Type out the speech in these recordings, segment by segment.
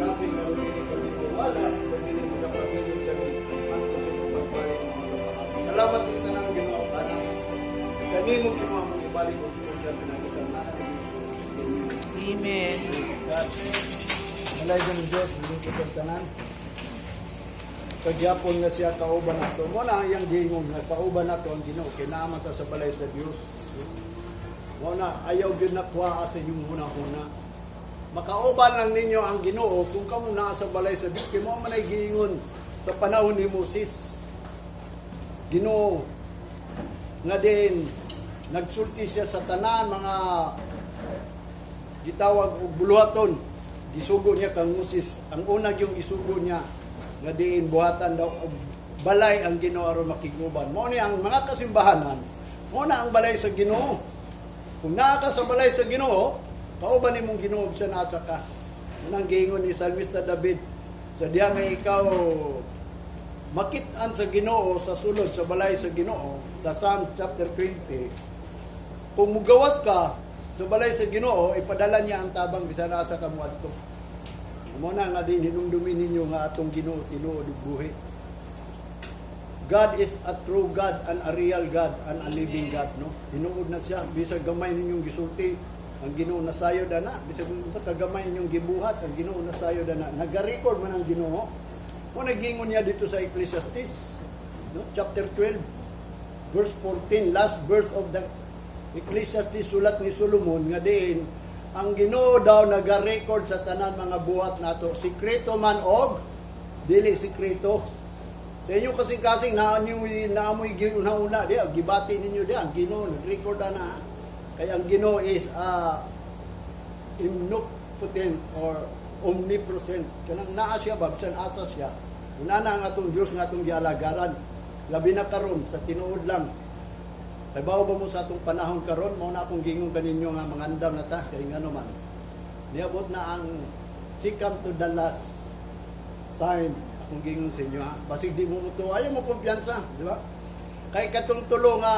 kasing-kasing nga dili kami wala kung dili mo napabilin kami hangtod sa imong pagbalik, mga kapatid. Salamat din tanan, Ginoo, kanang kanimo, Ginoo, mong ibalik og gloria pinagi sa ngalan ni Jesus. Amen. Amen. God. Malay ng Diyos, lingkod ang tanan. Kagyapon nga siya kauban nato. Mo na ang iyang giingon nga kauban nato ang Ginoo kay naa man ta sa balay sa Dios. Mo na ayaw gyud na kuhaa sa inyong huna-huna. Makauban lang ninyo ang Ginoo kung kamo naa sa balay sa Dios, kay mo man ay giingon sa panahon ni Moses. Ginoo nga din nagsulti siya sa tanan mga gitawag og buluhaton, gisugo niya kang Moses. Ang una yung gisugo niya nga diin buhatan daw og balay ang Ginoo aron makiguban. Mao ni ang mga kasimbahanan, mao na ang balay sa Ginoo. Kung naa ka sa balay sa Ginoo, kauban nimong Ginoo bisan asa ka. Unang giingon ni Salmista David sa diha nga ikaw makit-an sa Ginoo sa sulod sa balay sa Ginoo, sa Psalm chapter 20, kung mugawas ka sa balay sa Ginoo, ipadala niya ang tabang bisan asa ka moadto. Mo na nga din hinumdumin ninyo nga atong Ginoo tinuod ug buhi. God is a true God and a real God and a living God, no? Tinuod na siya. Bisag gamay ninyong gisulti, ang Ginoo nasayod ana. Bisag unsa kagamay ninyong gibuhat, ang Ginoo nasayod ana. Naga-record man ang Ginoo. Mo nagingon niya dito sa Ecclesiastes, no? Chapter 12, verse 14, last verse of the Ecclesiastes, sulat ni Solomon, nga diin ang Ginoo daw naga-record sa tanan mga buhat nato, sikreto man og dili sikreto. Sa inyo kasing-kasing naamoy naamoy giuna-una di gibati ninyo di ang Ginoo nag-record na, kay ang Ginoo is omnipotent or omnipresent, kanang naa siya ba bisan asa siya. Una na ang atong Dios nga atong gialagaran, labi na karon. Sa tinuod lang, kay bawo ba mo sa atong panahon karon, mao na akong gingon kaninyo nga mangandam na ta, kay ngano man niabot na ang second to the last sign. Akong gingon sa inyo, ha, basig di mo mutuo, ayaw mo kumpiyansa, di ba? Kay katong tulo nga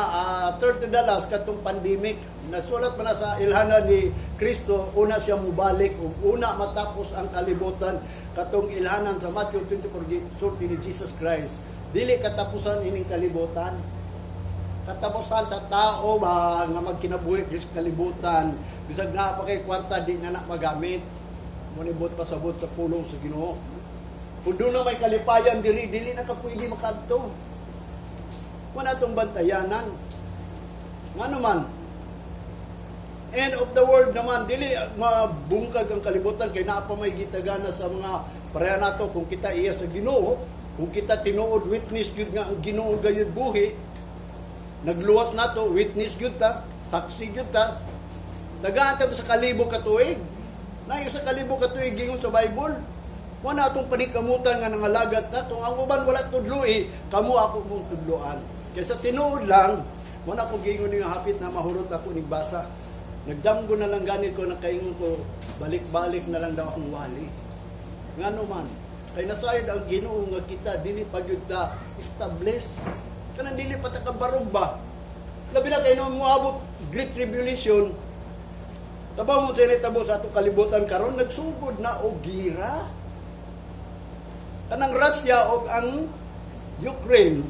third to the last, katong pandemic, nasulat pa na sa ilhanan ni Kristo, una siya mubalik ug una matapos ang kalibutan. Katong ilhanan sa Matthew 24, sulti ni Jesus Christ, dili katapusan ining kalibutan, katapusan sa tao ba nga magkinabuhi sa kalibutan, bisag naa pa kay kwarta, di na na magamit. Mo ni buot pasabot sa pulong sa Ginoo, kung doon na may kalipayan diri, dili na ka pwede makadto. Wala atong bantayanan. Ngano man end of the world naman, dili mabungkag ang kalibutan kay naa pa may gitagana sa mga pareha nato kung kita iya sa Ginoo, kung kita tinuod witness gyud nga ang Ginoo gayud buhi, nagluwas nato, witness gyud ta, saksi gyud ta. Tagaan ta sa kalibo ka tuig. Nayo sa kalibo ka tuig gingon sa Bible. Wala atong panikamutan nga nangalagat ta. Kung ang uban wala tudloi, kamo ako mong tudloan. Kaysa tinuod lang, wala ko gingon ninyo, hapit na mahurot ako nigbasa. Nagdamgo na lang ganit ko, nakaingon ko, balik-balik na lang daw akong wali. Ngano man, kay nasayod ang Ginoo nga kita dili pa gyud ta establish. Kanang dili pa ta kabarog ba. Labi na kay nung moabot Great Tribulation, kabaw mo sa nitabo sa atong kalibutan karon, nagsugod na og gira. Kanang Russia og ang Ukraine.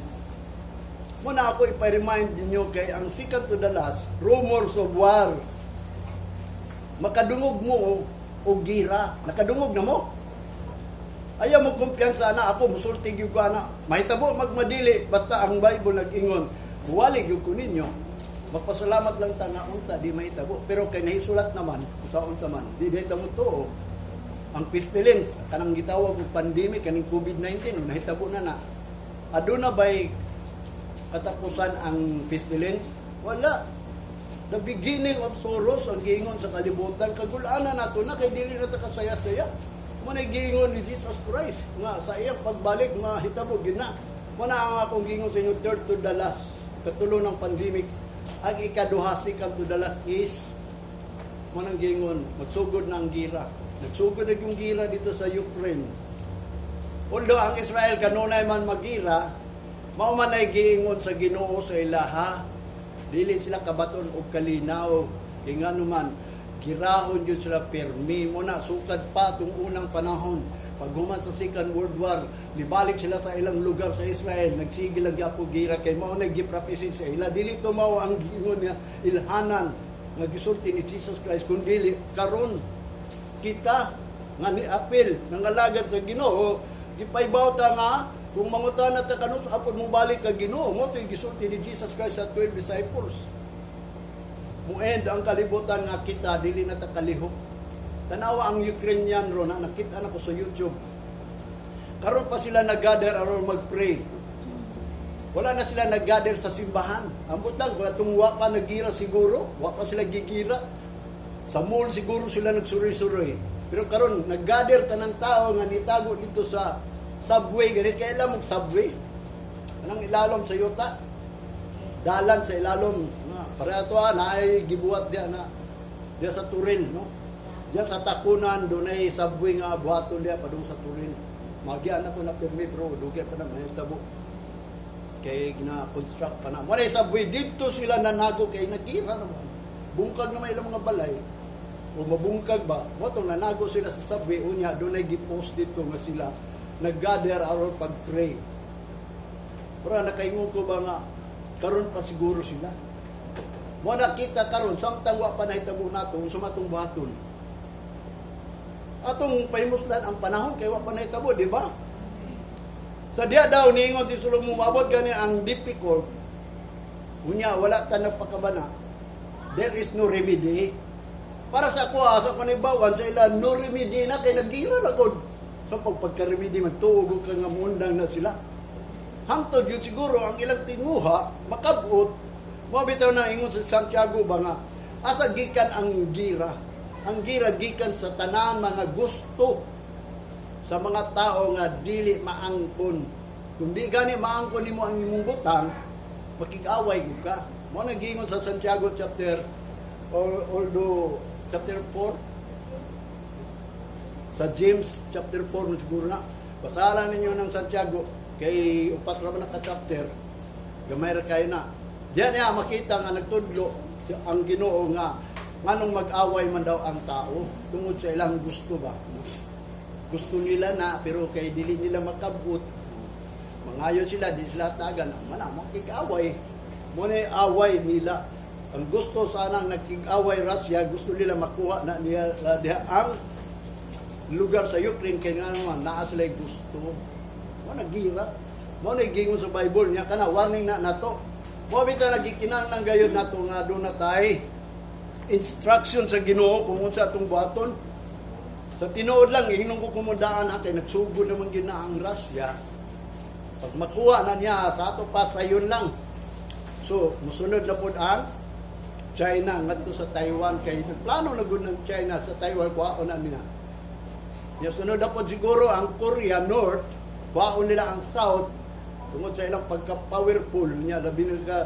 Mo na ako ipa-remind ninyo kay ang second to the last, rumors of war. Makadungog mo og gira. Nakadungog na mo. Ayaw mo kumpiyansa na ako, musulti gyud ko ana. Mahitabo magmadili, basta ang Bible nag-ingon, muwali gyud ko ninyo. Magpasalamat lang ta nga unta di mahitabo. Pero kay nahisulat naman, sa unta man, di dahil mo tuo. Ang pestilence, kanang gitawag og pandemic, kaning COVID-19, nahitabo na na. Aduna bay katapusan ang pestilence? Wala. The beginning of sorrows ang giingon sa kalibutan. Kagulaanan nato na kay dili na ta kasaya-saya. Mo na giingon ni Jesus Christ nga sa iyang pagbalik mahitabo gyud na. Mo na ang akong giingon sa inyo, third to the last, katulo ng pandemic. Ang ikaduha, second to the last, is mo nang giingon magsugod na ang gira. Nagsugod na yung gira dito sa Ukraine. Although ang Israel kanunay man magira, mao man ay giingon sa Ginoo sa ilaha. Dili sila kabaton og kalinaw. Kay ngano man, Girahon jud sila permi mo na sukad pa itong unang panahon. Paghuman sa Second World War, nibalik sila sa ilang lugar sa Israel, nagsige lang gyapon gira kay mao na giprophesy sa ila. Dili to mao ang giingon niya ilhanan nga gisulti ni Jesus Christ, kundi karon kita nga ni apil nangalagad sa Ginoo, gipaybaw ta nga kung mangutana ta kanus apod mo balik ka Ginoo, mo to'y gisulti ni Jesus Christ sa 12 disciples. Mo end ang kalibutan nga kita dili na ta kalihok. Tanawa ang Ukrainian ro na nakita na ko sa YouTube. Karon pa sila nag-gather aron mag-pray. Wala na sila nag-gather sa simbahan. Ambot lang, kung atong wa pa nagira siguro, wa pa sila gigira. Sa mall siguro sila nagsuroy-suroy. Pero karon nag-gather tanang tao nga nitago dito sa subway ganit kay alam mo subway. Anong ilalom sa yuta? Dalan sa ilalom nga para ato ah, naay gibuhat diya na diya sa Turil, no? Diya sa Tacunan dunay subway nga buhaton diya padung sa Turil. Magian ako na permi pero dugay pa na mahitabo kay gina-construct pa na. Wala subway dito sila nanago kay nagira naman. Bungkag naman ilang mga balay. O mabungkag ba? Mo tong nanago sila sa subway, unya dunay gi-post dito nga sila nag-gather aron pag-pray. Pero nakaingon ko ba nga karon pa siguro sila. Mo nakita karon samtang wa pa nahitabo nato unsa man atong buhaton. Atong pahimuslan ang panahon kay wa pa nahitabo, di ba? Sa diya daw niingon si Solomon, maabot gani ang difficult. Unya wala ta nagpakabana. There is no remedy. Para sa ako, sa kanibawan sa ila, no remedy na kay nagira na gud. Sa pagpagka-remedy magtuog ka nga muundang na sila. Hangtod yun siguro ang ilang tinguha makabot mo bitaw na ingon sa Santiago ba nga asa gikan ang gira? Ang gira gikan sa tanan mga gusto sa mga tao nga dili maangkon. Kung di gani maangkon nimo ang imong butang, makig-away gud ka. Mo na giingon sa Santiago chapter or although chapter 4, sa James chapter 4 man siguro na. Basahan ninyo ng Santiago kay upat ra man ka chapter, gamay ra kayo na. Diyan niya makita nga nagtudlo si ang Ginoo nga nganong mag-away man daw ang tao tungod sa ilang gusto ba. Gusto nila na pero kay dili nila makabot, mangayo sila, di sila tagan mana makig-away mo na. Away nila ang gusto sana nagkig-away Russia, gusto nila makuha na niya diha ang lugar sa Ukraine kay nga naman naa sila gusto mo nagira mo na. Gingon sa Bible niya kana warning na nato mo bitaw nagikinahanglan gayud nato nga doon na tay instruction sa Ginoo kung unsa atong buhaton. Sa tinuod lang, ingnon ko kumundaan ha, kay nagsugod naman gyud na ang Russia. Pag makuha na niya sa ato pa, sayon lang. So musunod na pod ang China ngadto sa Taiwan kay nagplano na gud ng China sa Taiwan, kuhaon na nila. Ya, sunod na pod siguro ang Korea North, kuhaon nila ang South tungod sa ilang pagka-powerful niya, labi na ka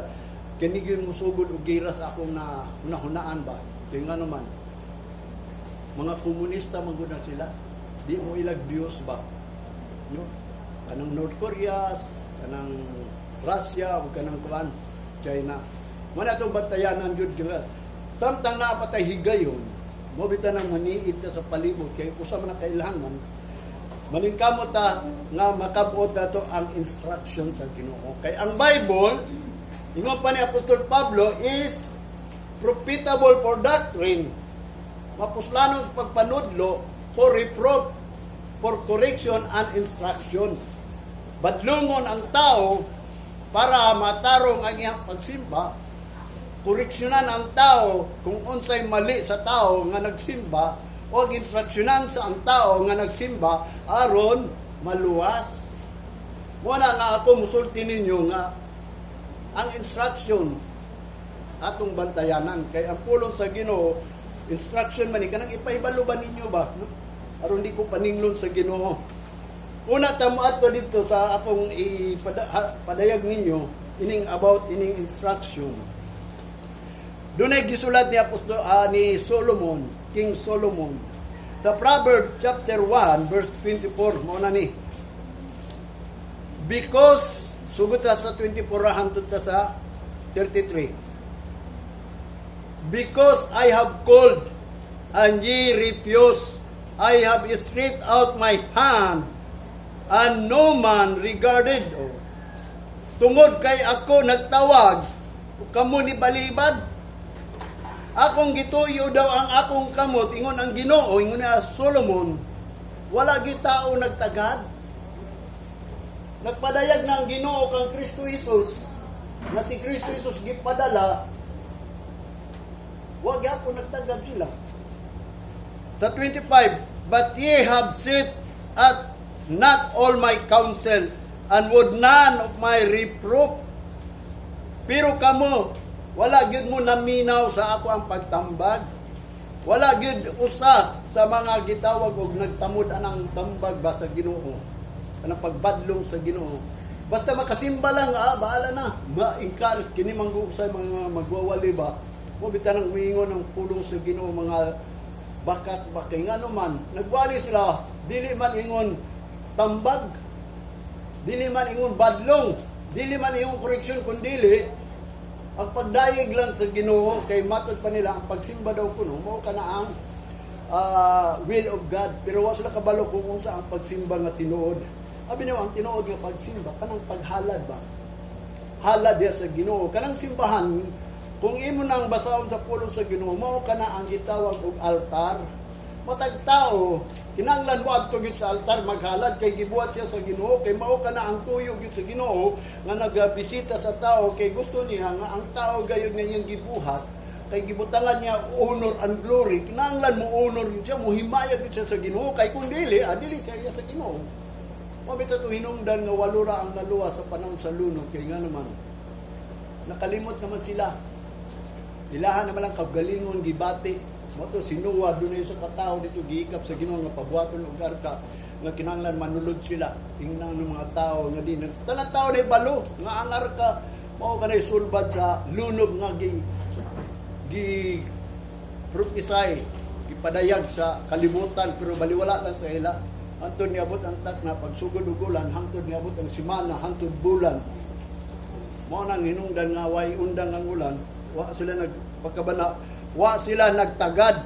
kini gyud musugod og gira sa akong na hunahunaan ba. Kay nga naman mga komunista man gud na sila. Di mo ilag Diyos ba? No? Kanang North Korea, kanang Russia, o kanang kuan, China. Mo na itong bantayanan jud kila. Samtang napatay higayon, mo bitaw nang maniid ta sa palibot kay usa man ang kailangan maningkamot ta nga makabot nato ang instruction sa Ginoo. Kay ang Bible, ingon pa ni Apostol Pablo, is profitable for doctrine, mapuslanon sa pagpanudlo, for reproof, for correction and instruction. Badlungon ang tao para matarong ang iyang pagsimba, koreksyonan ang tao kung unsay mali sa tao nga nagsimba, o instruksyonan sa ang tao nga nagsimba aron maluwas. Mo na nga ako musulti ninyo nga ang instruction atong bantayanan kay ang pulong sa Ginoo instruction man ni, kanang ipahibalo ba ninyo ba, no? Aron di ko paninglon sa Ginoo. Una ta mo adto dito sa akong ipadayag ninyo ining about ining instruction. Dunay gisulat ni Apostol ni Solomon, King Solomon, sa Proverbs chapter 1 verse 24 mo na ni. Because sugod ta sa 24 hangtod ta sa 33. "Because I have called and ye refuse. I have stretched out my hand, and no man regarded." Oh. Tungod kay ako nagtawag, kamo nibalibad. Akong gituyo daw ang akong kamot, ingon ang Ginoo, ingon ni Solomon, wala gyud tao nagtagad. Nagpadayag na ang Ginoo kang Kristo Jesus, na si Kristo Jesus gipadala, wa gyapon nagtagad sila. Sa 25, "But ye have set at naught all my counsel, and would none of my reproof." Pero kamo, wala gyud mo naminaw sa ako ang pagtambag. Wala gyud usa sa mga gitawag og nagtamod anang tambag ba sa Ginoo. Anang pagbadlong sa Ginoo. Basta makasimba lang, ah, bahala na. Ma-encourage kini manggusay mga magwawali ba. Mo bitan ang miingon ng pulong sa Ginoo, mga bakat ba, kay ngano man nagwali sila, dili man ingon tambag, dili man ingon badlong, dili man ingon koreksyon, kun dili ang pagdayeg lang sa Ginoo, kay matod pa nila ang pagsimba daw kuno mao kana ang will of God. Pero wa sila kabalo kung unsa ang pagsimba nga tinuod. Abi niyo, ang tinuod nga pagsimba kanang paghalad ba, halad diya sa Ginoo. Kanang simbahan, kung imo nang basahon sa pulong sa Ginoo, mao kana ang gitawag og altar. Matag tao kinahanglan mo adto gyud sa altar maghalad, kay gibuhat siya sa Ginoo, kay mao kana ang tuyo gyud sa Ginoo nga nagabisita sa tao, kay gusto niya nga ang tao gayud nga iyang gibuhat, kay gibutangan niya honor and glory. Kinahanglan mo honor gyud siya, mo himayag gyud siya sa Ginoo, kay kung dili, ah, dili siya iya sa Ginoo. Mao bitaw to hinungdan nga walo ra ang naluwas sa panahon sa lunod, kay nga naman nakalimot naman sila. Ilahan naman ang kagalingon gibati. Mao to si Noah, dunay sa katao dito giikap sa Ginoo nga pabuhaton og arka, nga kinahanglan manulod sila. Ingnan ng mga tao nga di tanan tao na balo nga ang arka mao kanay sulbad sa lunob nga gi gi prophesy, gipadayag sa kalibutan, pero baliwala lang sa ila. Hantod niabot ang takna pagsugod og ulan, hantod niabot ang simana, hantod bulan. Mao nang hinungdan nga way undang ang ulan, wa sila nagpakabana, wa sila nagtagad.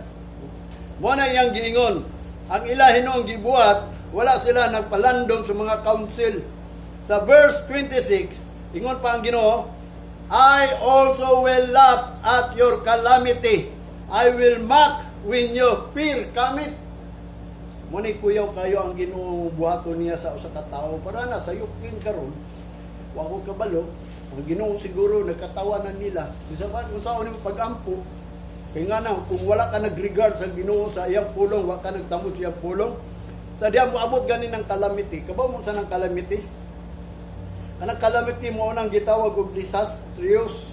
Mao na iyang giingon. Ang ila hinuong gibuhat, wala sila nagpalandong sa mga counsel. Sa verse 26, ingon pa ang Ginoo, "I also will laugh at your calamity. I will mock when your fear cometh." Mao ni kuyaw kayo ang Ginoo buhaton niya sa usa ka tawo para na sa Ukraine karon. Wa ko kabalo. Ang Ginoo siguro nagkatawanan nila. Bisa pa kung saan mo pag-ampo. Kay nga na, kung wala ka nag-regard sa Ginoo, sa iyang pulong, wa ka nagtamod sa iyang pulong, sa diya mo abot gani ng calamity. Kabaw mo sa ng calamity? Kanang calamity mo nang gitawag og disastrous.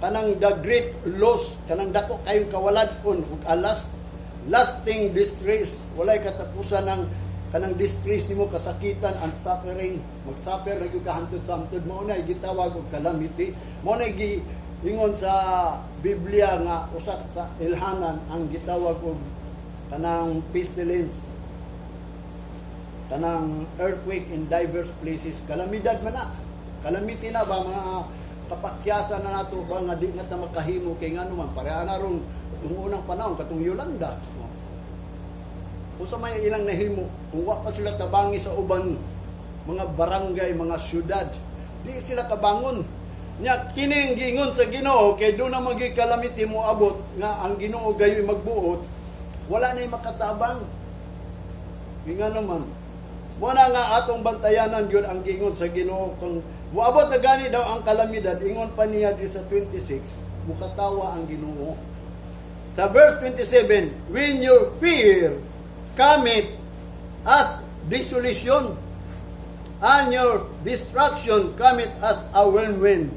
Kanang the great loss, kanang dako kayong kawaladon ug alas lasting distress, walay katapusan ng kanang distress nimo, kasakitan and suffering. Magsuffer ra gyud ka hantod sa hantod. Mao na gitawag og calamity. Mao na gi ingon sa Biblia nga usa sa ilhanan ang gitawag og kanang pestilence, kanang earthquake in diverse places. Kalamidad man na, calamity na ba, mga kapakyasan na nato ba nga di na ta makahimo, kay ngano man pareha na ron itong unang panahon katong Yolanda. Kung sa may ilang nahimo, kung wa pa sila tabangi sa uban mga barangay, mga syudad, di sila kabangon. Nya kining giingon sa Ginoo, kay do na magi calamity mo abot nga ang Ginoo gayoy magbuot, wala na makatabang. Nga naman, mo na nga atong bantayanan gyud ang giingon sa Ginoo. Kung moabot na gani daw ang kalamidad, ingon pa niya di sa 26, mukatawa ang Ginoo. Sa verse 27, "When your fear cometh as desolation, and your destruction cometh as a whirlwind,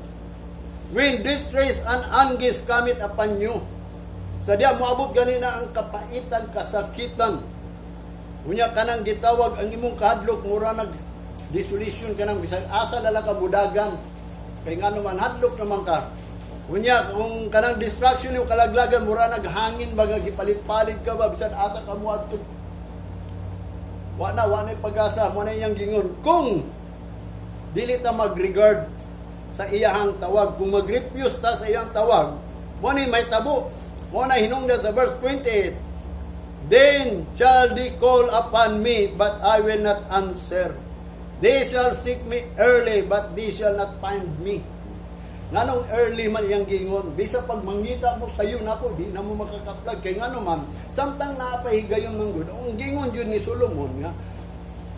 when distress and anguish cometh upon you." Sa diya moabot gani na ang kapaitan, kasakitan. Unya kanang gitawag ang imong kahadlok mura nag desolation, kanang bisag asa lala ka budagan. Kay ngano man, hadlok naman ka. Unya kung kanang destruction yung kalaglagan, mura naghangin ba nga gipalit-palit ka ba, bisan asa ka mo adto. Wa na pag-asa. Mo na iyang gingon. Kung dili ta mag-regard sa iyahang tawag, kung mag-refuse ta sa iyang tawag, mo ni may tabo. Mo na hinungdan sa verse 28, "Then shall they call upon me, but I will not answer. They shall seek me early, but they shall not find me." Nganong early man iyang giingon? Bisa pag mangita mo sayo nako, di na mo makakaplag. Kay ngano man, samtang napahigayon man gud, ang giingon jud ni Solomon nga,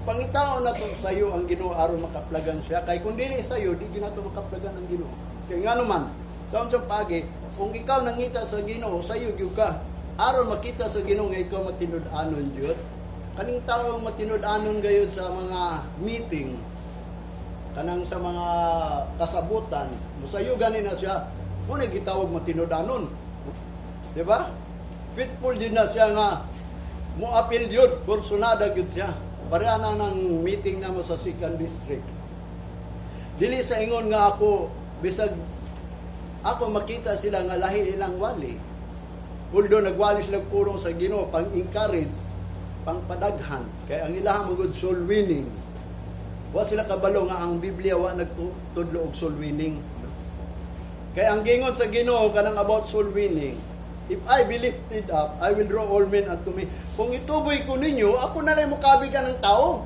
pangitaon na to sayo ang Ginoo aron makaplagan siya. Kay kung dili sayo, di gyud nato makaplagan ang Ginoo. Kay ngano man, sa unsang pagi, kung ikaw nangita sa Ginoo, sayo gyud ka. Aron makita sa Ginoo nga ikaw matinud-anon jud. Kaning taong matinud-anon gayud sa mga meeting, kanang sa mga kasabutan, musayo gani na siya, mo na gitawag matinud-anon. Di ba? Faithful din na siya nga mo apil yun, kursunada gyud siya. Pareha na ng meeting namo sa second district. Dili sa ingon nga ako, bisag ako makita sila nga lahi ilang wali. Although nagwali sila pulong sa Ginoo pang encourage, pang padaghan kay ang ilahang magud soul winning. Wa sila kabalo nga ang Biblia wa nagtudlo og soul winning. Kay ang gingon sa Ginoo kanang about soul winning, "If I be lifted up, I will draw all men unto me." Kung ituboy ko ninyo, ako na lang mokabigan ng tao.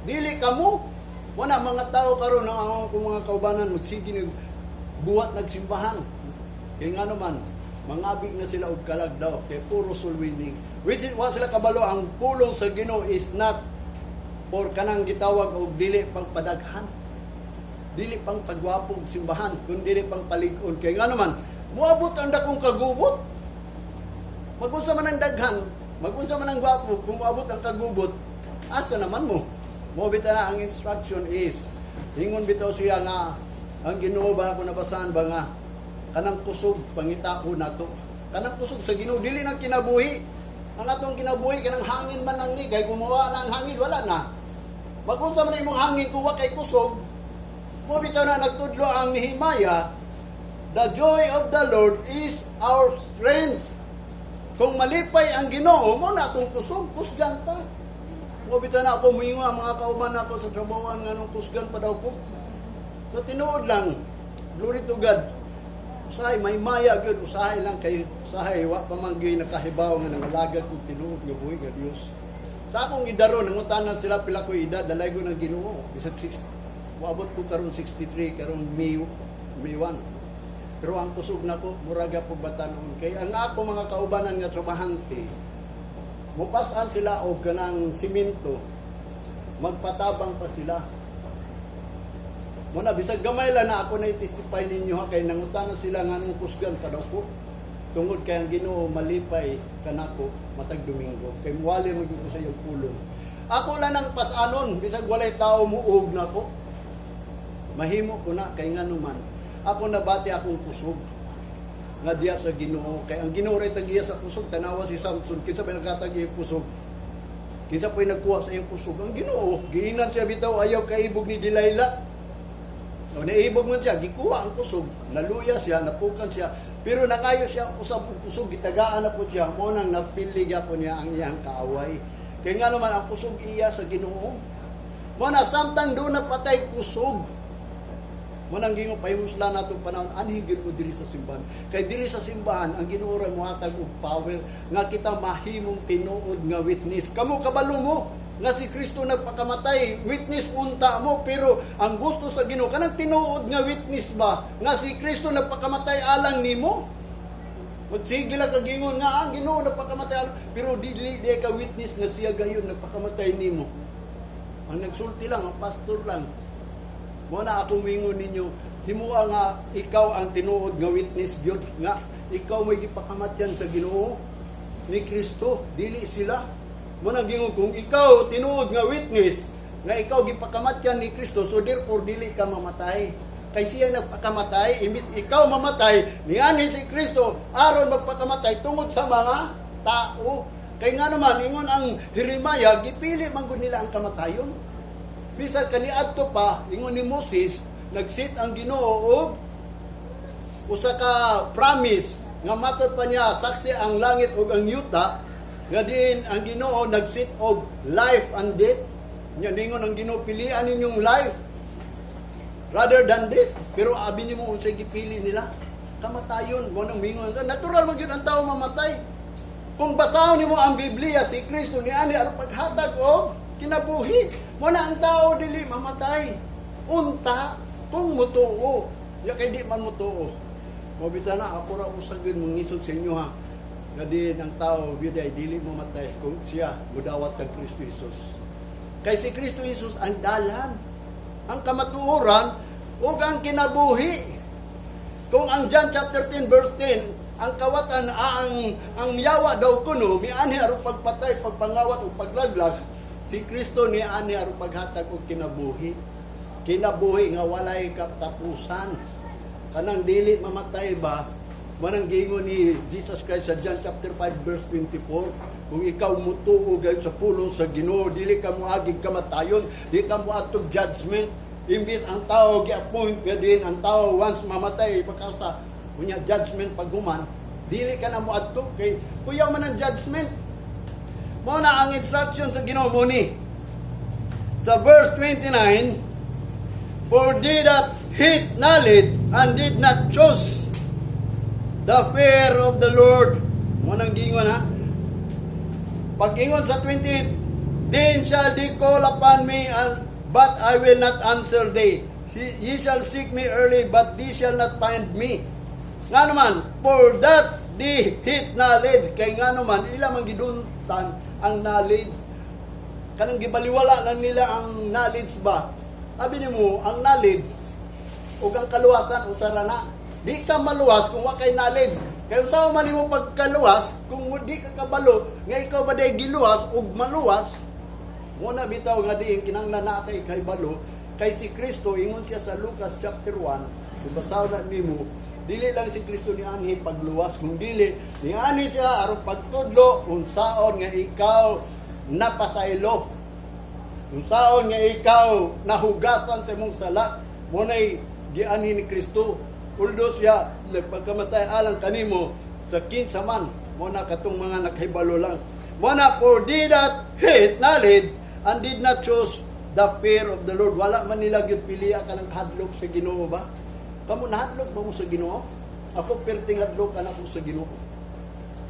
Dili kamo. Wala mga tao karon ang akong mga kaubanan magsige ng buhat nagsimbahan. Kay nga naman, mangabig na sila og kalag daw kay puro soul winning. Which is, wa sila kabalo ang pulong sa Ginoo is not for kanang gitawag og dili pang padaghan. Dili pang pagwapo og simbahan, kun dili pang palig-on. Kay nga naman, muabot ang dakong kagubot. Magunsa man ang daghan, magunsa man ang gwapo, kung muabot ang kagubot, asa naman mo? Mo bitaw na ang instruction is, ingon bitaw siya nga, ang Ginoo ba ako nabasahan ba nga, kanang kusog pangitao nato. Kanang kusog sa Ginoo dili nang kinabuhi. Ang atong kinabuhi kanang hangin man lang ni kay kung mawala na ang hangin, wala na. Magunsa man imong hangin kung wa kay kusog? Mo bitaw na nagtudlo ang Nehemiah, "The joy of the Lord is our strength." Kung malipay ang Ginoo, mo na atong kusog, kusgan ta. Mo bitaw na ako muingon ang mga kauban nako sa trabahoan nga nung kusgan pa daw ko. So tinuod lang, glory to God. Usahay may maya gyud, usahay lang kay usahay wa pa man gyud nakahibaw nga nangalagad kog tinuod nga buhi nga Dios. Sa akong idaron, nangutanan sila pila ko edad, dalay ko ng Ginoo. Bisag 6, moabot ko karon 63 karon May 1. Pero ang kusog nako muraga pug batanon kay ang ako mga kaubanan nga trabahante, mupasan sila og kanang simento, magpatabang pa sila. Muna bisag gamay lang na ako na i-testify ninyo ha, kay nangutana sila nga nung kusgan pa daw ko. Tungod kay ang Ginoo malipay kanako matag Domingo. Kay muwali mo gyud ko sa iyong pulong. Ako lang ang pasanon bisag walay tao muog nako. Mahimo ko na kay ngano man. Ako nabati akong kusog nga diya sa Ginoo, kay ang Ginoo ray tagiya sa kusog. Tanawa si Samson, kinsa pa naghatag iyang kusog? Kinsa pa nagkuha sa iyang kusog? Ang Ginoo. Giingnan siya bitaw, ayaw kaibog ni Delilah. O naibog man siya, gikuha ang kusog, naluya siya, napukan siya, pero nangayo siya usab og kusog, gitagaan na po siya, mo nang napili gyapon niya ang iyang kaaway. Kaya nga naman ang kusog iya sa Ginoo. Mo na samtang doon na patay kusog. Mo nang gingo pahimuslan nato panahon anhi gyud mo diri sa simbahan. Kay diri sa simbahan ang Ginoo ra mohatag og power nga kita mahimong tinuod nga witness. Kamo kabalo mo nga si Kristo nagpakamatay, witness unta mo, pero ang gusto sa Ginoo kanang tinuod nga witness ba nga si Kristo nagpakamatay alang nimo. Magsige lang kag ingon nga ang Ginoo nagpakamatay alang, pero dili di ka witness nga siya gayon nagpakamatay nimo. Ang nagsulti lang, ang pastor lang. Mo na ako mingon ninyo, himua nga ikaw ang tinuod nga witness gyud nga ikaw may gipakamatyan sa Ginoo ni Kristo, dili sila. Mo na gingon kung ikaw tinuod nga witness nga ikaw gipakamatyan ni Kristo, so therefore dili ka mamatay. Kay siya nagpakamatay, imbis ikaw mamatay, niani si Kristo aron magpakamatay tungod sa mga tao. Kay nga naman ingon ang Jeremiah, gipili man gud nila ang kamatayon. Bisan kaniadto pa, ingon ni Moses, nagsit ang Ginoo og usa ka promise nga matod pa niya saksi ang langit ug ang yuta nga diin ang Ginoo nagsit og life and death. Nya ningon ang Ginoo, pilian ninyong life rather than death. Pero abi nimo unsay gipili nila. Kamatayon mo nang mingon. Natural man gyud ang tao mamatay. Kung basahon nimo ang Biblia, si Kristo niani aron paghatag og kinabuhi. Mo na ang tao dili mamatay. Unta kung mutuo. Ya kay di man mutuo. Mo bitaw na ako ra usag gyud mangisog sa inyo ha. Nga din ang tao gyud ay dili mamatay kung siya mudawat kang Kristo Jesus. Kay si Kristo Jesus ang dalan, ang kamatuoran ug ang kinabuhi. Kung ang John chapter 10 verse 10, ang kawatan, ang yawa daw kuno mianhi aron pagpatay, pagpangawat ug paglaglag, si Kristo niani aron paghatag og kinabuhi. Kinabuhi nga walay katapusan. Kanang dili mamatay ba, manang giingon ni Jesus Christ sa John chapter 5 verse 24, kung ikaw mutuo gayon sa pulong sa Ginoo, dili ka moagig kamatayon, di ka moadtog judgment. Imbis ang tao gi-appoint ka din, ang tao once mamatay pagkasa unya judgment paghuman, dili ka na moadto kay kuyaw man ang judgment. Mo na ang instruction sa Ginoo mo ni. Sa verse 29, "For they that hate knowledge and did not choose the fear of the Lord." Mo nang giingon ha. Pag-ingon sa 28, "Then shall they call upon me, and, but I will not answer thee. Ye shall seek me early, but they shall not find me." Nga naman, "For that they hate knowledge." Kay nga naman, ila man giduntan ang knowledge. Kanang gibaliwala lang nila ang knowledge ba. Sabi nimo, ang knowledge ug ang kaluwasan usa ra na. Di ka maluwas kung wa kay knowledge. Kay unsa man nimo pagkaluwas kung di ka kabalo nga ikaw ba day giluwas ug maluwas? Mo na bitaw nga diin kinahanglan na kay kahibalo kay si Kristo, ingon siya sa Lucas chapter 1, kung basahon na nimo, dili lang si Kristo ni anhi pagluwas, kung dili nianhi siya aron pagtudlo unsaon nga ikaw napasaylo, unsaon nga ikaw nahugasan sa imong sala. Mo nay gianhi ni Kristo. Although siya nagpagkamatay alang kanimo sa kinsa man, mo na katong mga nakahibalo lang. Mo na, "For they that hate knowledge and did not choose the fear of the Lord." Wala man nila gyud piliya kanang hadlok sa Ginoo ba? Kamo, nahadlok ba mo sa Ginoo? Ako, perting hadlok ako sa Ginoo.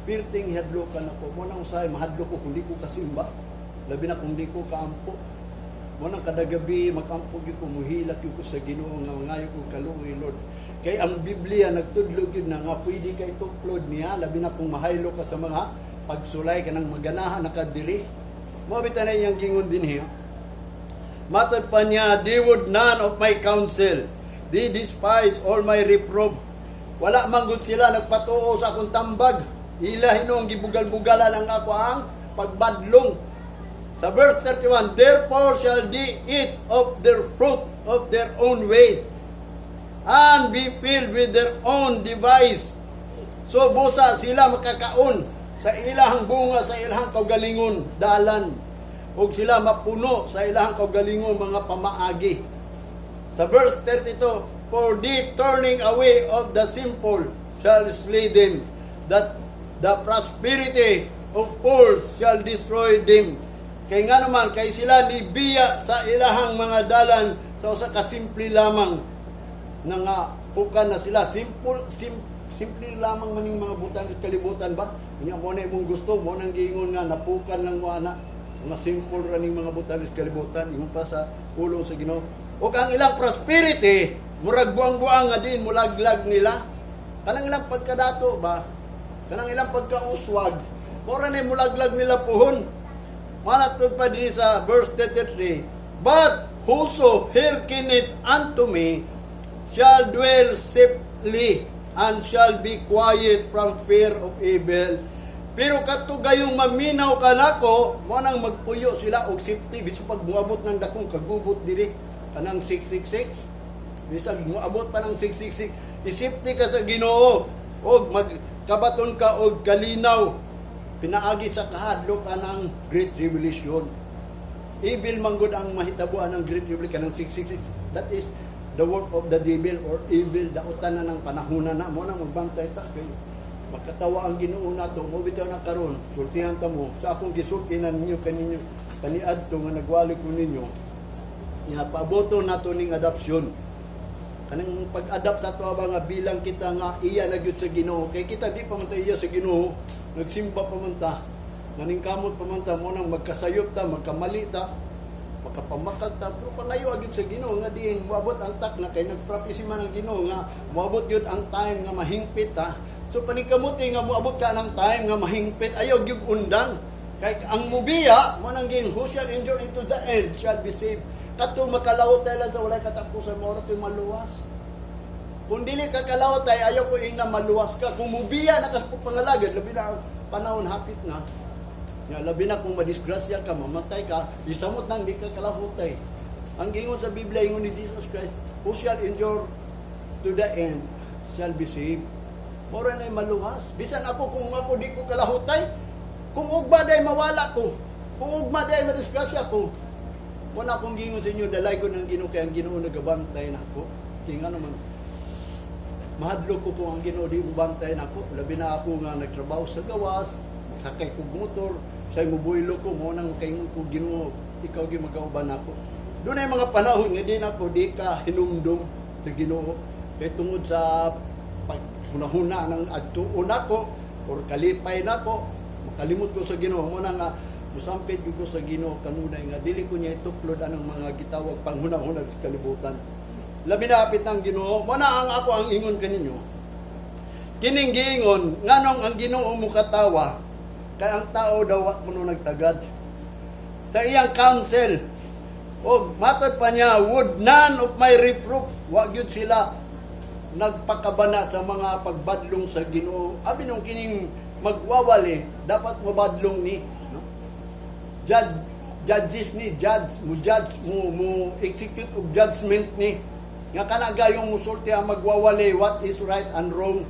Perting hadlokan ako. Mo nang usahay mahadlok ko kung di ko kasimba. Labi na kung di ko kaampo. Mo nang kada gabi magampo gyud ko, muhilak gyud ko sa Ginoo nga mangayo ko kaluoy, Lord. Kay ang Biblia nagtudlo gyud na nga pwede ka ituklod niya, labi na kung mahaylo ka sa mga pagsulay, kanang maganahan na ka diri. Mo bitaw na iyang gingon din hiya. Matod pa niya, "They would none of my counsel. They despise all my reproof." Wala man gud sila nagpatuo sa akong tambag. Ila hinuong gibugal-bugalan ang ako ang pagbadlong. Sa verse 31, "Therefore shall they eat of their fruit of their own way and be filled with their own device." So busa sila makakaon sa ilahang bunga sa ilahang kaugalingon dalan ug sila mapuno sa ilahang kaugalingon mga pamaagi. Sa verse 32, "For the turning away of the simple shall slay them, that the prosperity of fools shall destroy them." Kay nga naman, kay sila nibiya sa ilahang mga dalan sa usa ka simple lamang na nga pukan na sila. Simple lamang maning mga butang sa kalibutan ba? Unya mo na imong gusto, mo nang giingon nga napukan lang mo ana. Mga simple ra ning mga butang sa kalibutan, ingon pa sa pulong sa Ginoo. Ug ang ilang prosperity, murag buang-buang nga din mulaglag nila. Kanang ilang pagkadato ba? Kanang ilang pagkauswag, mura na mulaglag nila puhon. Manatod pa diri sa verse 33, "But whoso hearkeneth unto me shall dwell safely and shall be quiet from fear of evil." Pero kadto gayong maminaw kanako, mo nang magpuyo sila og safety bisag pag muabot ng dakong kagubot diri kanang 666. Bisag muabot pa ng 666, i-safety ka sa Ginoo og magkabaton ka og kalinaw pinaagi sa kahadlok anang Great Revelation. Evil man gud ang mahitabuan ng Great Revelation kanang 666. That is the work of the devil or evil, dautan na ng panahon na mo nang magbantay ta kay makatawa ang Ginoo nato. Mo bitaw na karon sultihan ta mo sa akong gisulti na ninyo kaninyo kaniadto nga nagwali ko ninyo nga paaboto nato ning adoption. Kanang pag-adapt sa ato ba nga bilang kita nga iya na gyud sa Ginoo, kay kita di pa man ta iya sa Ginoo, nagsimba pa man ta, naningkamot pa man ta. Mo nang magkasayop ta, magkamali ta, makapamakag ta, pero pangayo gyud sa Ginoo nga diin moabot ang takna, kay nagprophecy man ang Ginoo nga moabot gyud ang time nga mahingpit ta. So paningkamuti nga moabot ka ng time nga mahingpit, ayaw gyud undang, kay ang mubiya mo nang ging who shall endure into the end shall be saved. Katong makalawot lang sa walay katapusan, mao ra maluwas. Kung dili ka kalawotay, ayaw ko ingna maluwas ka. Kung mubiya na ka sa pangalagad, labi na ang panahon hapit na. Ya, labi na kung madisgrasya ka, mamatay ka, isamot nang di ka kalahutay. Ang gingon sa Biblia, ingon ni Jesus Christ, "Who shall endure to the end shall be saved." Mora na maluwas. Bisan ako, kung ako di ko kalahutay, kung ugma day mawala ko, kung ugma day madisgrasya ko, wala akong gingon sa inyo, dalay ko ng Ginoo, kay ang Ginoo nagabantay na ako. Tinga naman, mahadlok ko kung ang Ginoo di mobantay nako. Labi na ako nga nagtrabaho sa gawas, magsakay kog motor, say mubuelo ko, mo nang kaingon ko, "Ginoo, ikaw gyud magauban nako." Dunay mga panahon nga di nako di ka hinumdum sa Ginoo kay tungod sa paghunahuna ng adtuon nako or kalipay nako, makalimot ko sa Ginoo. Mo na nga musampit gyud ko sa Ginoo kanunay nga dili ko niya ituklod anang mga gitawag panghunahuna sa kalibutan. Labi na hapit ng Ginoo. Mo na ang ako ang ingon kaninyo. Kining giingon, nganong ang Ginoo mukatawa, kay ang tao daw wa kuno nagtagad sa iyang counsel. Og matod pa niya, would none of my reproof, wa gyud sila nagpakabana sa mga pagbadlong sa Ginoo. Abi nung kining magwawali, dapat mabadlong ni, no? Judge, judges ni, judge, mo judge, mo execute og judgment ni. Nga kana gayong musulti ang magwawali what is right and wrong.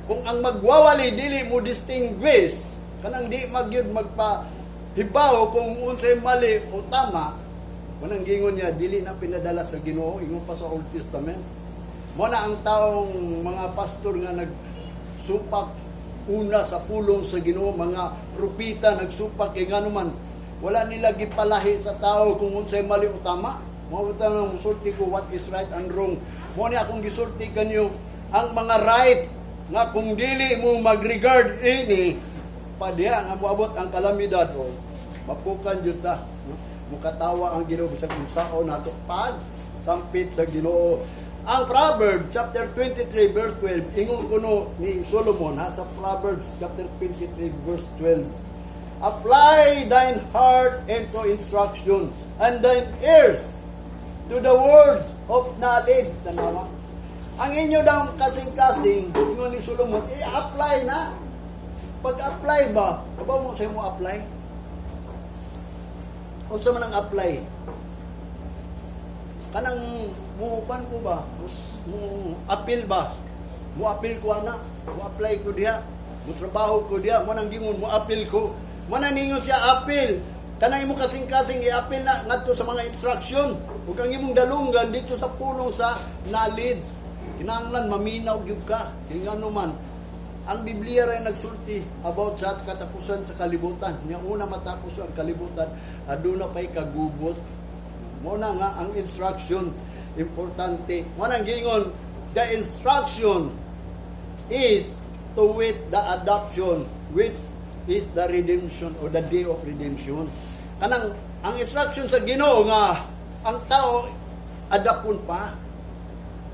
Kung ang magwawali dili mo distinguish, kanang di magyud magpa hibaw kung unsay mali o tama, manang gingon niya dili na pinadala sa Ginoo, ingon pa sa Old Testament. Mo na ang taong mga pastor nga nagsupak una sa pulong sa Ginoo, mga propeta nagsupak, kay ngano man wala nila gipalahi sa tao kung unsay mali o tama. Mao bitaw nang musulti ko what is right and wrong. Mo ni akong gisulti kanyo ang mga right nga kung dili mo mag-regard ini padiha nga moabot ang kalamidad o mapukan jud ta, no? Mukatawa ang Ginoo bisag unsaon nato pag sampit sa Ginoo. Ang Proverbs chapter 23 verse 12, ingon kuno ni Solomon ha, sa Proverbs chapter 23 verse 12, "Apply thine heart into instruction and thine ears to the words of knowledge." Tanawa. Ang inyo daw kasing-kasing, ingon ni Solomon, i-apply na. Pag-apply ba, kabaw mo sa imo apply? Unsa man ang apply? Kanang mo pan ko ba? Mo appeal ba? Mo appeal ko ana, mo apply ko diha, mo trabaho ko diha, mo nang gingon mo appeal ko. Mo nang ningon siya appeal. Kanang imo kasing-kasing i-appeal na ngadto sa mga instruction ug ang imong dalunggan dito sa pulong sa knowledge. Kinahanglan maminaw gyud ka. Kay ngano man ang Biblia rin nagsulti about sa katapusan sa kalibutan. Nya una matapos ang kalibutan, aduna pa'y kagubot. Mo na nga ang instruction importante. Mo nang gingon, the instruction is to wait the adoption, which is the redemption or the day of redemption. Kanang ang instruction sa Ginoo nga ang tao adapon pa.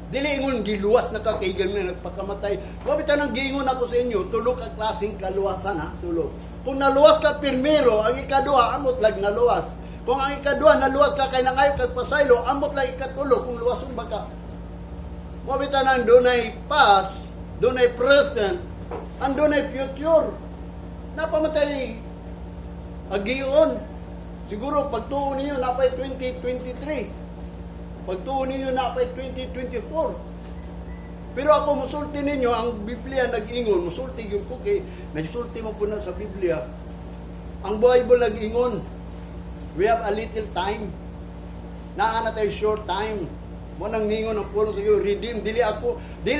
Dili ingon giluwas na ka kay ganun nagpakamatay. Wa bitaw nang giingon ako sa inyo, tulo ka klaseng kaluwasan ha, tulo. Kung naluwas ka primero, ang ikaduha amot lag naluwas. Kung ang ikaduha naluwas ka kay nangayo kag pasaylo, amot lag ikatulo kung luwason ba ka. Wa bitaw nang dunay past, dunay present, ang dunay future. Napamatay agion. Siguro pagtuo ninyo napay 2023. Pagtuo ninyo napay 2024. Pero ako musulti ninyo, ang Biblia nag-ingon, musulti gyud ko kay nagsulti mo po na sa Biblia. Ang Bible nag-ingon, we have a little time. Naa na tayo short time. Mo nang ningon ang pulong sa Ginoo, redeem. Dili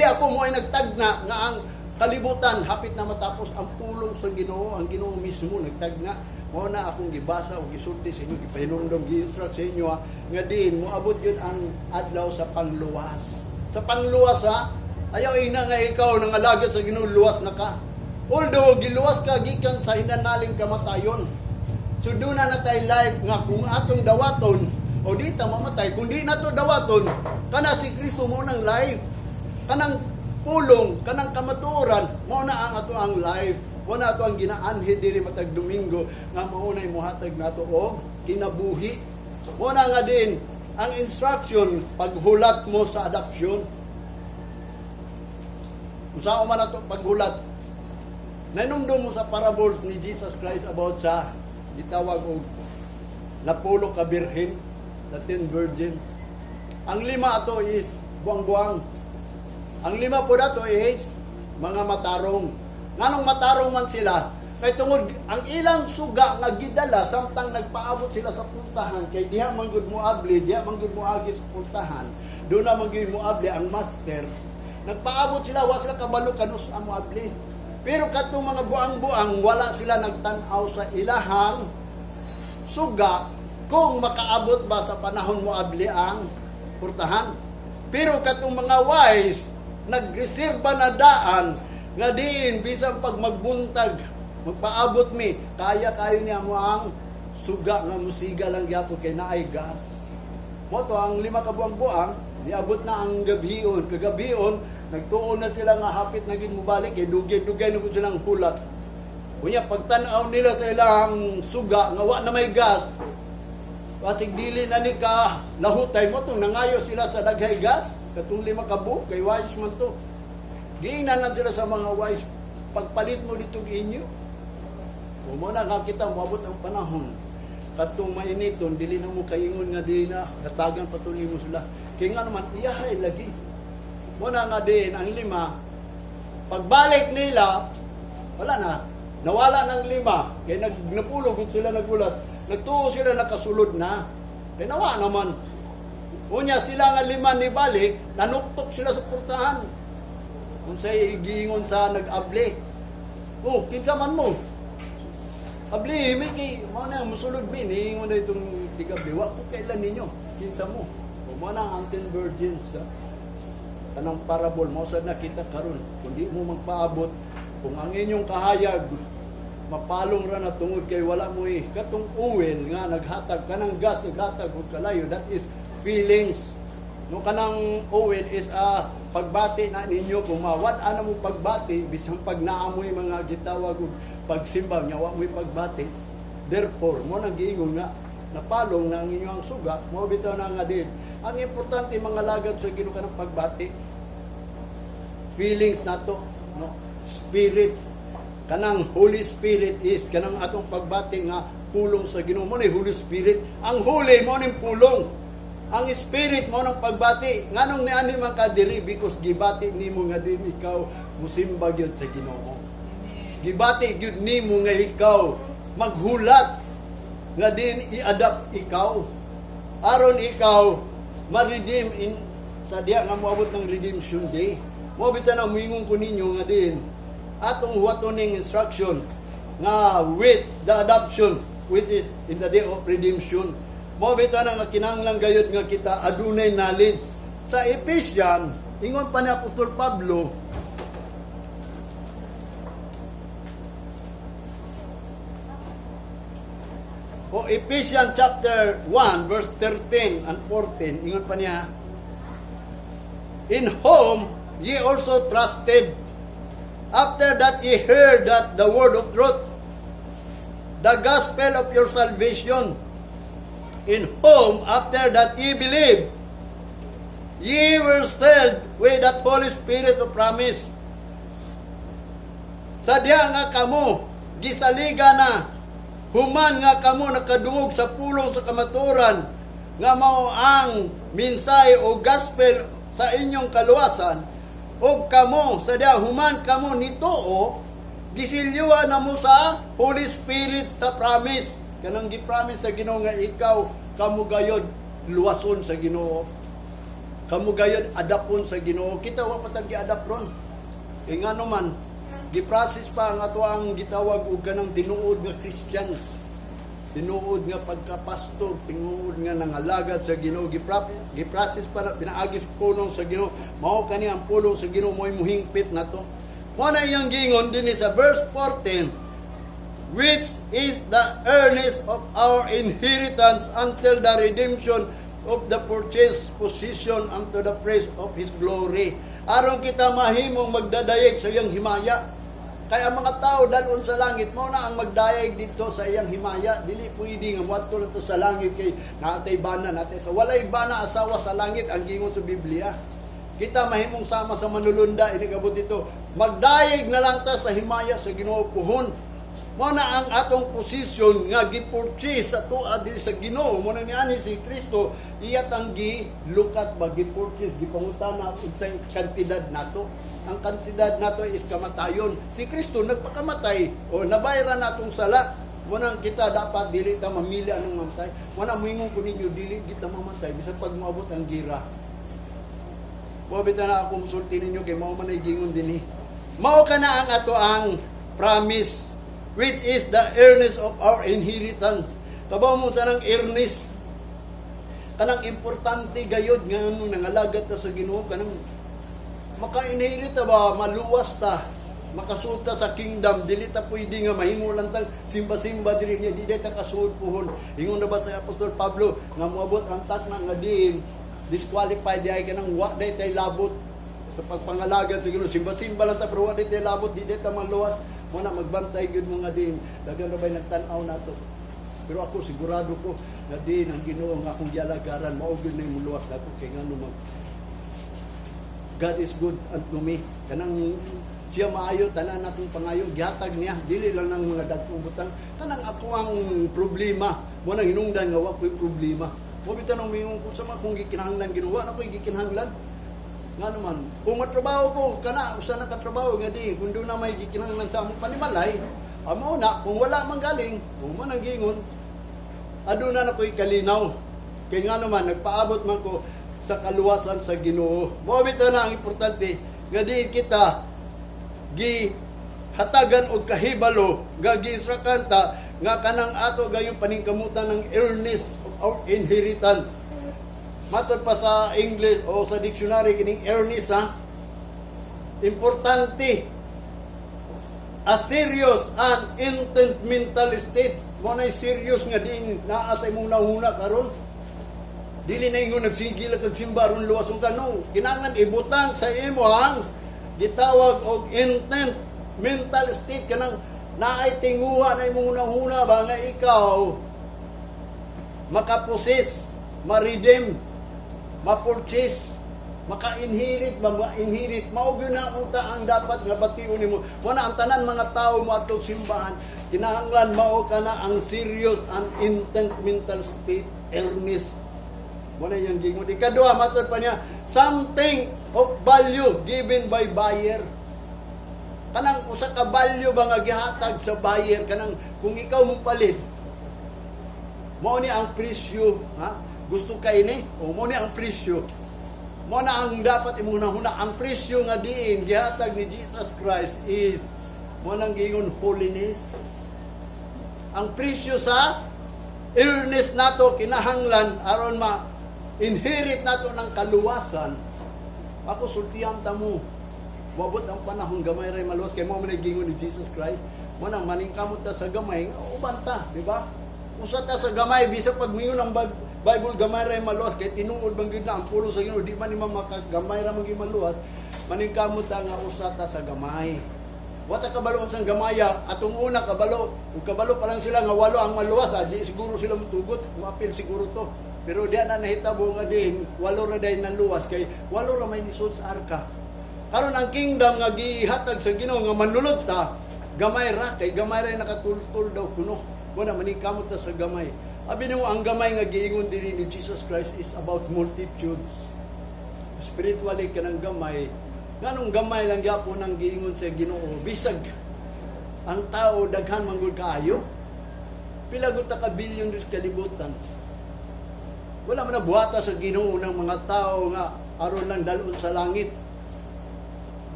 ako mo ay nagtagna nga ang kalibutan hapit na matapos. Ang pulong sa Ginoo, ang Ginoo mismo nagtagna. Mo na akong gibasa o gisulti sa inyo, gipahinumdom, gi-instruct sa inyo ha, nga diin moabot yun ang adlaw sa pangluwas. Sa pangluwas, ha. Ayaw ina nga ikaw nangalagad sa Ginoo, luwas na ka. Although giluwas ka gikan sa hinanaling kamatayon. So duna na tay life nga kung atong dawaton o di ta mamatay, kung di nato dawaton kana si Kristo mo nang life. Kanang pulong, kanang kamatuoran, mao na ang ato ang life. Mao na ato ang ginaanhi diri matag Domingo nga mao nay mohatag nato og kinabuhi. Mao na nga din ang instruction paghulat mo sa adoption. Unsa man ato paghulat? Nanumdum mo sa parables ni Jesus Christ about sa gitawag og napulo ka birhen, the 10 virgins. Ang lima ato is buang-buang. Ang lima po dato is mga matarong. Nganong matarong man sila? Kay tungod ang ilang suga nga gidala samtang nagpaabot sila sa pultahan, kay diha man gud moabli, diha man gud moagi sa pultahan. Doon na man gyud moabli ang master. Nagpaabot sila, wa sila kabalo kanus ang moabli. Pero katong mga buang-buang, wala sila nagtan-aw sa ilahang suga kung makaabot ba sa panahon mo abli ang purtahan. Pero katong mga wise, nagreserba na daan nga diin bisan pag magbuntag, magpaabot mi, kaya kayo niya mo ang suga nga musiga lang gyapon kay naay gas. Mo to ang lima ka buang-buang, niabot na ang gabhion. Kagabion, nagtuon na sila nga hapit na gid mobalik kay dugay-dugay na gud silang hulat. Unya pagtan-aw nila sa ilang suga nga wa na may gas. Pasig dili na ni ka lahutay mo tong nangayo sila sa daghay gas katong lima ka buok kay wise man to. Giingnan lang sila sa mga wise, "Pagpalit mo dito inyo." Kung mo na kita moabot ang panahon katong mainiton, dili na mo kaingon nga di na hatagan pa to nimo sila. Kay nga naman iyahay lagi. Mo na nga din ang lima, pagbalik nila, wala na. Nawala ng lima. Kaya nagnapulog sila nagulat. Nagtuo sila nakasulod na. Kaya nawa naman. Unya sila nga lima ni balik, nanuktok sila sa purtahan. Kung sa'y giingon sa nag-abli. "Oh, kinsa man mo? Abli, may kay, mao na, musulod mi, niingon na itong tigabli. Wa ko kailan ninyo, kinsa mo?" O mo na ang 10 virgins, ha? Kanang parable mo sad nakita karon, kung di mo magpaabot, kung ang inyong kahayag mapalong ra na tungod kay wala mo eh katong oil nga naghatag kanang gas, naghatag og kalayo, that is feelings, no? Kanang oil is a pagbati na ninyo. Kung mawad ana mo pagbati, bisan pag naamoy mga gitawag og pagsimba nya, wa mo'y pagbati, therefore mo nang giingon nga napalong na ang inyong suga. Mo bitaw na nga din ang importante, mga lagad sa Ginoo, kanang pagbati, feelings nato, no? Spirit, kanang Holy Spirit is kanang atong pagbati nga pulong sa Ginoo. Mo ni Holy Spirit, ang Holy mo ning pulong, ang Spirit mo ng pagbati. Nganong niani man ka diri? Because gibati nimo nga din ikaw musimba gyud sa Ginoo, gibati gyud nimo nga ikaw maghulat nga din i-adapt ikaw aron ikaw ma-redeem in sa diya nga moabot ng redemption day. Mo bitaw na muingon ko ninyo nga din atong huwaton ning instruction nga with the adoption which is in the day of redemption. Mo bitaw na nga kinahanglan gayud nga kita adunay knowledge. Sa Ephesians, ingon pa ni Apostol Pablo, o Ephesians chapter 1 verse 13 and 14, ingon pa niya, "In whom ye also trusted, after that ye heard that the word of truth, the gospel of your salvation, in whom after that ye believed, ye were sealed with that Holy Spirit of promise." Sa diha nga kamo gisaliga na human nga kamo nakadungog sa pulong sa kamatuoran nga mao ang mensahe o gospel sa inyong kaluwasan, ug kamo sa diha human kamo nituo, gisilyuhan na mo sa Holy Spirit sa promise, kanang gi-promise sa Ginoo nga ikaw kamo gayod luwason sa Ginoo, kamo gayod adapon sa Ginoo. Kita wa pa tag gi-adapt ron kay ngano man gi-process pa ang ato ang gitawag og kanang tinuod nga Christians. Tinuod nga pagkapastor, tinuod nga nangalagad sa Ginoo, giprocess pa na pinaagi sa pulong sa Ginoo. Mao kani ang pulong sa Ginoo mo'y muhingpit nato. Mao na iyang giingon dinhi sa verse 14, which is the earnest of our inheritance until the redemption of the purchased possession unto the praise of His glory. Aron kita mahimong magdadayeg sa iyang himaya. Kaya ang mga tao dalon sa langit, mao na ang magdayeg dito sa iyang himaya. Dili pwede nga moadto lang to sa langit kay natay bana natin. Sa walay bana, asawa sa langit ang gingon sa Biblia. Kita mahimong sama sa manulunda inigabot dito. Magdayeg na lang ta sa himaya sa Ginoo puhon. Mao na ang atong posisyon nga gi-purchase sa tuwa diri sa Ginoo. Mao na niani si Kristo iya tang gilukat ba, gi-purchase, gipangutana unsay kantidad nato. Ang kantidad nato is kamatayon. Si Kristo nagpakamatay o nabayaran natong sala. Mao nang kita dapat dili ta mamili anong mamatay. Mao na moingon ko ninyo, dili kita mamatay bisan pag moabot ang gira. Mao bitaw na ako musulti ninyo kay mao man ay gingon dinhi. Mao kana ang ato ang promise, which is the earnest of our inheritance. Kabaw mo sa nang earnest. Kanang importante gayod nga ano nangalagat ta sa Ginoo, kanang maka-inherit ta ba, maluwas ta, makasuod ta sa kingdom. Dili ta pwede nga mahimo lang tang simba-simba diri niya, di ta kasuod puhon. Ingon na ba sa Apostol Pablo nga moabot ang takna nga diin disqualified di ay kanang wa day tay labot sa pagpangalagad sa Ginoo. Simba-simba lang ta pero wa day tay labot, di day ta maluwas. Mo na magbantay gyud mo nga diin daghan ra bay nagtan-aw nato, pero ako sigurado ko nga diin ang Ginoo nga akong gialagaran mao gyud na muluwas nako, kay ngano man God is good unto me. Kanang siya maayo, tanan akong pangayo, gihatag niya, dili lang ng mga dagkong butang. Kanang ako ang problema, mo nang hinungdan nga wa ko'y problema. Mo bitaw nang mingon ko sa mga kung gikinahanglan Ginoo, na ko'y gikinahanglan. Nga naman, kung matrabaho ko, kana, usa na katrabaho nga di, kung doon na may gikinahanglan sa among panimalay, amo na, kung wala man galing, kung man ang gingon, aduna na ko'y kalinaw. Kaya nga naman, nagpaabot man ko sa kaluwasan sa Ginoo. Mao bitaw na ang importante nga diin kita gi hatagan og kahibalo nga giinstructan ta nga kanang ato gayong paningkamutan ng earnest of our inheritance. Matod pa sa English o sa dictionary kining earnest ha, importante, a serious and intent mental state. Mo na serious nga diin naa sa imong nahuna karon. Dili na ingon nagsigil kag simba aron luwason ka, no. Kinahanglan ibutang sa imo ang gitawag og intent mental state, kanang naay tinguha na imong hunahuna ba nga ikaw makapossess, ma-redeem, ma-purchase, maka-inherit ba, ma-inherit. Mao gyud na unta ang dapat nga bation nimo. Wala ang tanan mga tao mo atog simbahan, kinahanglan mao kana ang serious and intent mental state, earnest. Mo na yung gingon. Ikaduha, matod pa niya, something of value given by buyer. Kanang usa ka value ba nga gihatag sa buyer, kanang kung ikaw mo palit, mao ni ang presyo, ha? Gusto kay ni? O mao ni ang presyo. Mao na ang dapat imong hunahuna, ang presyo nga diin gihatag ni Jesus Christ is mao nang giingon holiness. Ang presyo sa earnest nato kinahanglan aron ma inherit nato ng kaluwasan. Ako sultihan ta mo. Wabot ang panahon gamay ray maluwas kay mao man ay gingon ni Jesus Christ. Mo nang maningkamot ta sa gamay, uban ta, di ba? Usa ta sa gamay bisa pag mingon ang Bible gamay ray maluwas, kay tinuod man gyud na ang pulong sa Ginoo, di man ni makagamay ra man gyud maluwas. Maningkamot ta nga usa ta sa gamay. Wa ta kabalo unsang gamaya, atong una kabalo, ug kabalo pa lang sila nga walo ang maluwas, di siguro sila mutugot, muapil siguro to. Pero di na nahitabo nga din, walo ra day naluwas kay walo ra may nisod sa arka. Karon ang kingdom nga gihatag sa Ginoo nga manulod ta, gamay ra kay gamay ra nakatultol daw kuno. Wala maningkamot ta sa gamay. Abi nimo ang gamay nga giingon diri ni Jesus Christ is about multitudes. Spiritually kanang gamay, nganong gamay lang gyapon ang giingon sa Ginoo, bisag ang tao daghan man gud kaayo. Pila gud ta ka bilyon dis kalibutan. Wala man nabuhata sa Ginoo ng mga tao nga aron lang dalon sa langit.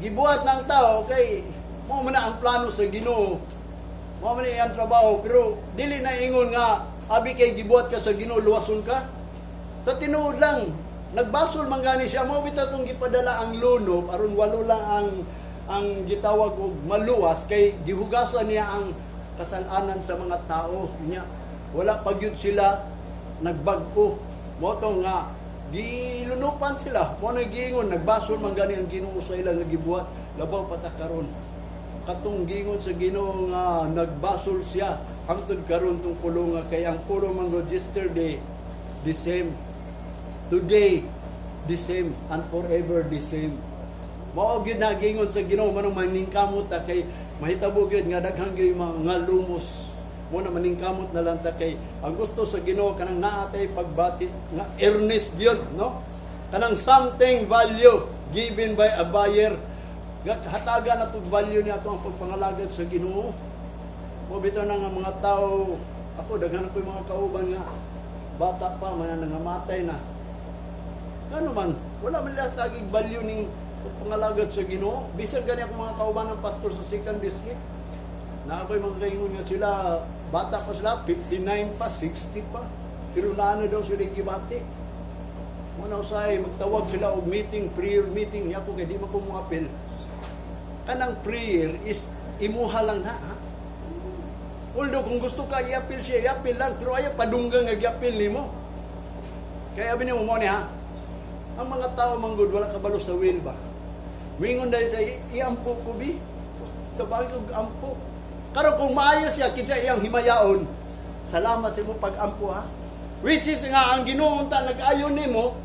Gibuhat ng tao kay mao man na ang plano sa Ginoo. Mao man na iyang trabaho, pero dili na ingon nga Abi kay gibuhat ka sa Ginoo, luwason ka. Sa tinuod lang, nagbasol man gani siya. Mao bitaw tong gipadala ang lunop aron walo lang ang gitawag og maluwas kay gihugasan niya ang kasalanan sa mga tao niya. Wala pa gyud sila nagbag-o. Mao to nga gilunupan sila. Mao na giingon nagbasol man gani ang Ginoo sa ila nga gibuhat. Labaw pa ta karon, katong gingon sa Ginoo nga nagbasol siya hangtod karon tong pulong nga kay ang pulong man gud, yesterday the same, today the same, and forever the same. Mao gyud na gingon sa Ginoo manong maningkamot ta kay mahitabo gyud nga daghan gyud mga lumos mo na. Maningkamot na lang ta kay ang gusto sa Ginoo kanang naa tay pagbati nga earnest gyud, no? Kanang something value given by a buyer. Hatagan na itong value niya ato ang pagpangalagad sa Ginoo. Mo bitaw na nga mga tao, ako daghan ko yung mga kauban nga bata pa mga nangamatay na. Ngano man, wala man nila tagig value ning pagpangalagad sa Ginoo. Bisan gani ako mga kauban ng pastor sa second district. Na ako'y mga kaingon nga sila, bata pa sila, 59 pa, 60 pa. Pero naano daw sila gibati. Muna usay magtawag sila og meeting, prayer meeting niya ko kay di man ko moapil. Kanang prayer is imuha lang na, ha? Although kung gusto ka i-apil siya, i-apil lang, pero ayaw padunggang nga i-apil nimo. Kaya abi nimo mo ni, ha. Ang mga tao manggod wala kabalo sa will ba. Mingon dahil sa iampo ko bi. Tabagi og ampo. Karon kung maayo siya kinsa iyang himayaon. Salamat sa imo pag-ampo, ha. Which is nga ang Ginoo unta nag-ayo nimo.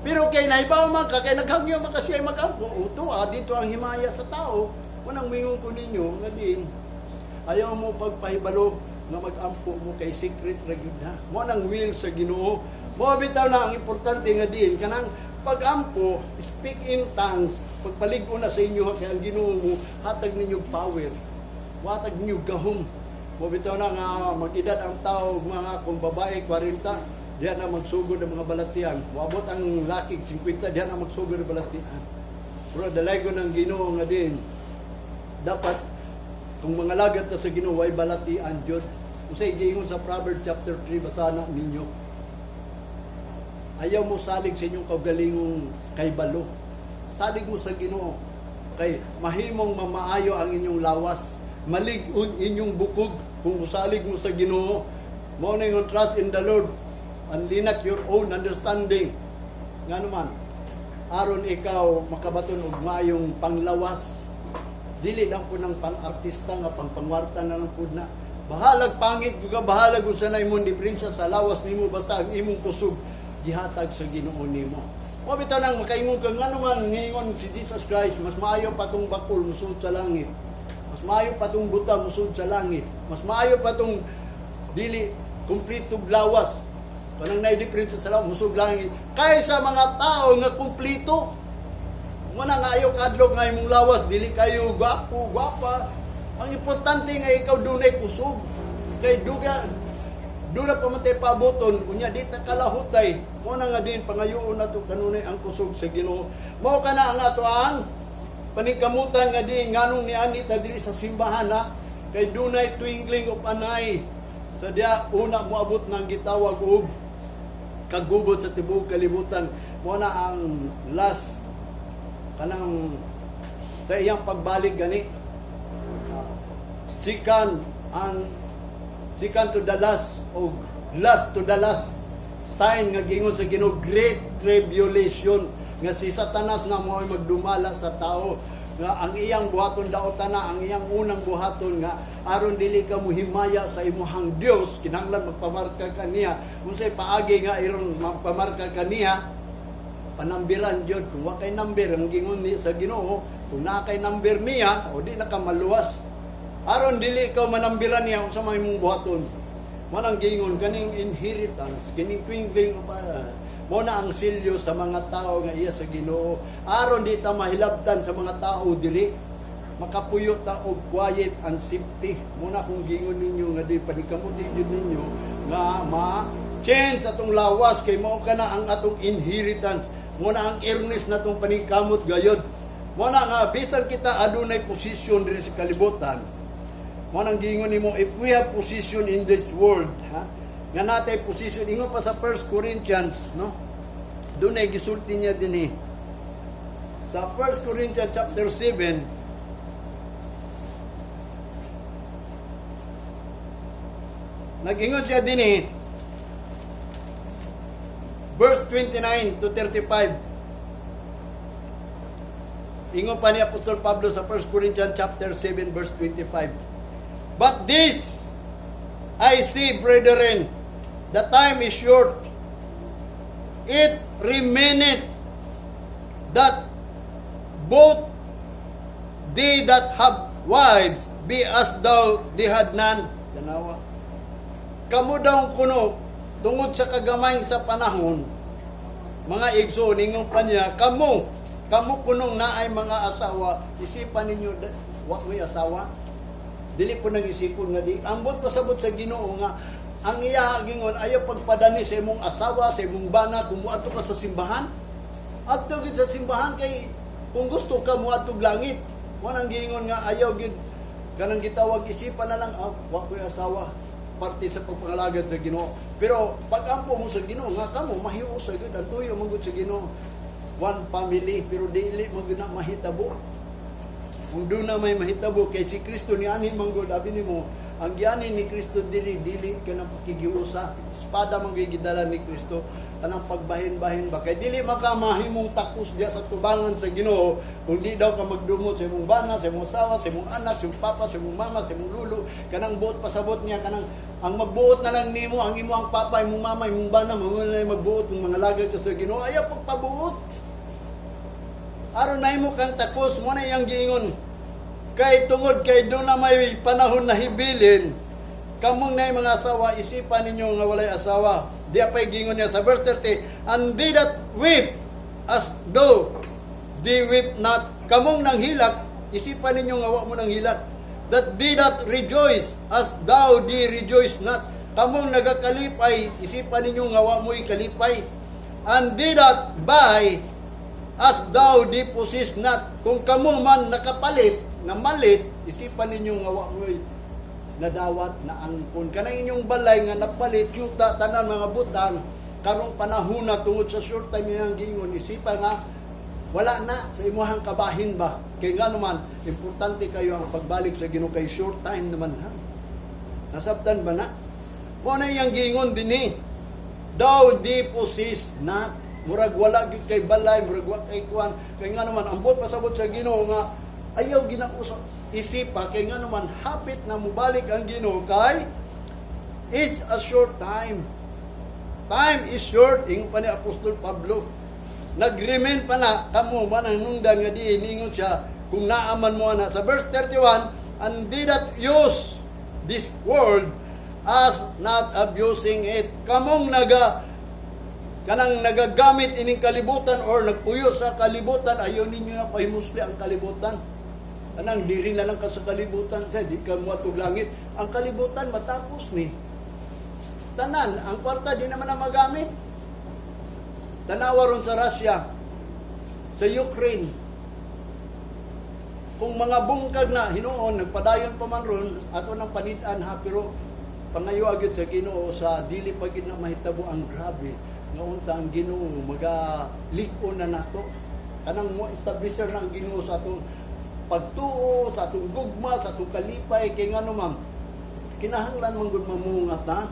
Pero kay nahibaw man ka, kay naghangyo man ka siya mag-ampo, uto ah, dito ang himaya sa tao. Unang mingon ko ninyo nga din, ayaw mo pagpahibalo nga mag-ampo mo kay secret ra gyud na. Mo nang will sa Ginoo. Mo bitaw na ang importante nga din kanang pag-ampo, speak in tongues, pagpalig-on na sa inyo kay ang Ginoo mo hatag ninyo power. Hatag ninyo gahom. Mo bitaw na nga mag-edad ang tao, mga kung babae 40, diyan na magsugod ang mga balatian. Moabot ang laki 50, diyan na magsugod ang balatian. Pero dalaygon ng Ginoo nga din dapat kung mga lagad ta sa Ginoo ay balatian jud. Unsay giingon sa Proverbs chapter 3, basa na ninyo. Ayaw mo salig sa inyong kaugalingong kaybalo. Salig mo sa Ginoo kay mahimong mamaayo ang inyong lawas. Malig-on inyong bukog kung musalig mo sa Ginoo. Mao na yung trust in the Lord and lean not your own understanding. Nga naman, aron ikaw makabaton og maayong panglawas. Dili lang po ng pang-artista nga pangpangwarta na lang po na. Bahalag pangit ko ka, bahalag unsa na imong diferensya sa lawas nimo, basta ang imong kusog gihatag sa Ginoo nimo. Wa bitaw nang makaingon ka nga naman ngingon si Jesus Christ, mas maayo pa tong bakul musud sa langit. Mas maayo pa tong buta musud sa langit. Mas maayo pa tong dili kumpleto lawas. Kanang naay diferensya sa lawas musud langit kaysa mga tao nga kumpleto. Muna nga ayaw kadlok nga imong lawas dili kayo gwapo, gwapa. Ang importante nga ikaw dunay kusog. Kay duga duna pa man tay pabuton, unya di ta kalahutay. Mo na nga din pangayoon nato kanunay ang kusog sa Ginoo. Mao kana ang ato ang paningkamutan nga din nganong niani ta diri sa simbahan, ha, kay dunay twinkling of an eye sa diya una moabot ng gitawag og kagubot sa tibuok kalibutan. Mo na ang last kanang sa iyang pagbalik gani, second, ang second to the last o last to the last sign nga gingon sa Ginoo, great tribulation, nga si Satanas na mo magdumala sa tao nga ang iyang buhaton daotan na ang iyang unang buhaton nga aron dili ka muhimaya sa imuhang Dios, kinahanglan magpamarka kaniya. Unsay paagi nga iron magpamarka kaniya? Panambiran jud. Kung wa kay number, ang gingon ni sa Ginoo, kung naa kay number niya o di na ka maluwas. Aron dili ikaw manambiran niya, unsa may imong buhaton? Mo nang gingon kaning inheritance, kining twinkling pa mo na ang silyo sa mga tao nga iya sa Ginoo aron di ta mahilabtan sa mga tao diri, makapuyo ta og quiet and safety. Mo na kung gingon ninyo nga di panikamuti gyud ninyo nga ma change atong lawas kay mao kana ang atong inheritance. Mo na ang earnest na atong paningkamot gayod. Mo na nga bisan kita adunay posisyon diri sa kalibutan, mo nang giingon nimo, if we have position in this world, ha? Nga natay position ingon pa sa 1 Corinthians, no? Dunay gisulti niya dinhi. Sa 1 Corinthians chapter 7, nag-ingon siya dinhi, verse 29 to 35. Ingon pa ni Apostol Pablo sa 1 Corinthians chapter 7 verse 25. "But this I say, brethren, the time is short. It remaineth that both they that have wives be as though they had none." Tanawa. Kamo daw kuno, tungod sa kagamay sa panahon, mga igsoon, ingon pa niya, kamo kunong naay mga asawa, isipan ninyo, wa mo'y asawa. Dili po nang isipon nga di. Ambot pasabot sa Ginoo nga ang iya gingon, ayaw pagpadani sa imong asawa, sa imong bana kung muadto ka sa simbahan. Adto gid sa simbahan kay kung gusto ka muadtog langit. Mo nang giingon nga ayaw gid kanang gitawag isipan na lang, ah, wa ko'y asawa, parte sa pagpangalagad sa Ginoo. Pero pag-ampo mo sa Ginoo nga kamo mahiusa gyud, ang tuyo man gud sa Ginoo one family, pero dili man gud na mahitabo. Kung doon na may mahitabo kay si Kristo ni anin man gud, abi nimo ang giani ni Kristo dili dili kanang pakigiusa, espada man gyud gidala ni Kristo, kanang pagbahin-bahin ba, kay dili man ka mahimong takos diya sa tubangan sa Ginoo kung di daw ka magdumot sa imong bana, sa imong asawa, sa imong anak, sa imong papa, sa imong mama, sa imong lulo. Kanang buot pasabot niya, kanang ang magbuot na lang nimo ang imong papa, imong mama, imong bana, mo na magbuot kung mga lagad ka sa Ginoo. Ayaw pagpabuot aron mahimo kang takos. Mo na iyang giingon kay tungod kay doon na may panahon na hibilin, kamong na mga asawa, isipan ninyo nga walay asawa. Di pa'y giingon niya sa verse 30, "And they that weep as though they weep not." Kamong nang hilak, isipan ninyo nga wa mo nang hilak. "That they that rejoice as though they rejoice not." Kamong nagakalipay, isipan ninyo nga wa mo'y kalipay. "And they that buy as though they possess not." Kung kamo man nakapalit, namalit, isipan ninyo nga wa mo'y nadawat na angkon. Kanang inyong balay nga napalit, yuta, tanan mga butang, karong panahon na tungod sa short time yang giingon, isipan nga wala na sa imuhang kabahin ba. Kay nga naman, importante kayo ang pagbalik sa Ginoo kay short time naman ha. Nasabtan ba na? Mo na iyang giingon dinhi. "Though they possess not." Murag wala gyud kay balay, murag wa kay kuan. Kay nga naman ambot pasabot sa Ginoo nga ayaw ginausa isipa kay nga naman hapit na mubalik ang Ginoo kay is a short time. Time is short, ingon pa ni Apostol Pablo. Nag-remain pa na kamo mananungdan nga di ningon siya kung naaman mo na sa verse 31, "And they that use this world as not abusing it." Kamong naga kanang nagagamit ining kalibutan or nagpuyo sa kalibutan, ayaw ninyo na pahimusli ang kalibutan. Kanang diri na lang ka sa kalibutan, sa di ka moadtog langit. Ang kalibutan matapos ni. Tanan, ang kwarta di naman na magamit. Tanawa ron sa Russia, sa Ukraine. Kung mga bungkag na hinuon, nagpadayon pa man ron, ato nang panitan ha, pero pangayo agad sa Ginoo sa dili pa gid na mahitabo ang grabe nga unta ang Ginoo maga lig-on na nato, kanang mo establisher na ang Ginoo sa atong pagtuo, sa atong gugma, sa atong kalipay. Kay ngano, ma'am, kinahanglan man gud mamunga ta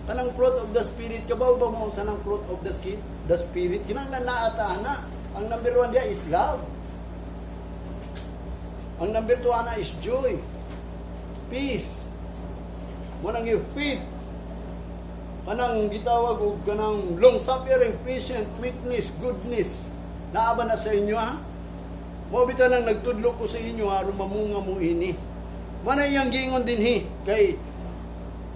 kanang fruit of the Spirit. Kabaw ba mo sa nang fruit of the Spirit? Kinahanglan naa ta ana. Ang number one diya is love. Ang number two ana is joy, peace, mo nang yung faith, kanang gitawag og kanang long suffering, patient, meekness, goodness. Naa ba na sa inyo ha? Mo bitaw nang nagtudlo ko sa inyo aron mamunga mo ini. Manay iyang giingon dinhi kay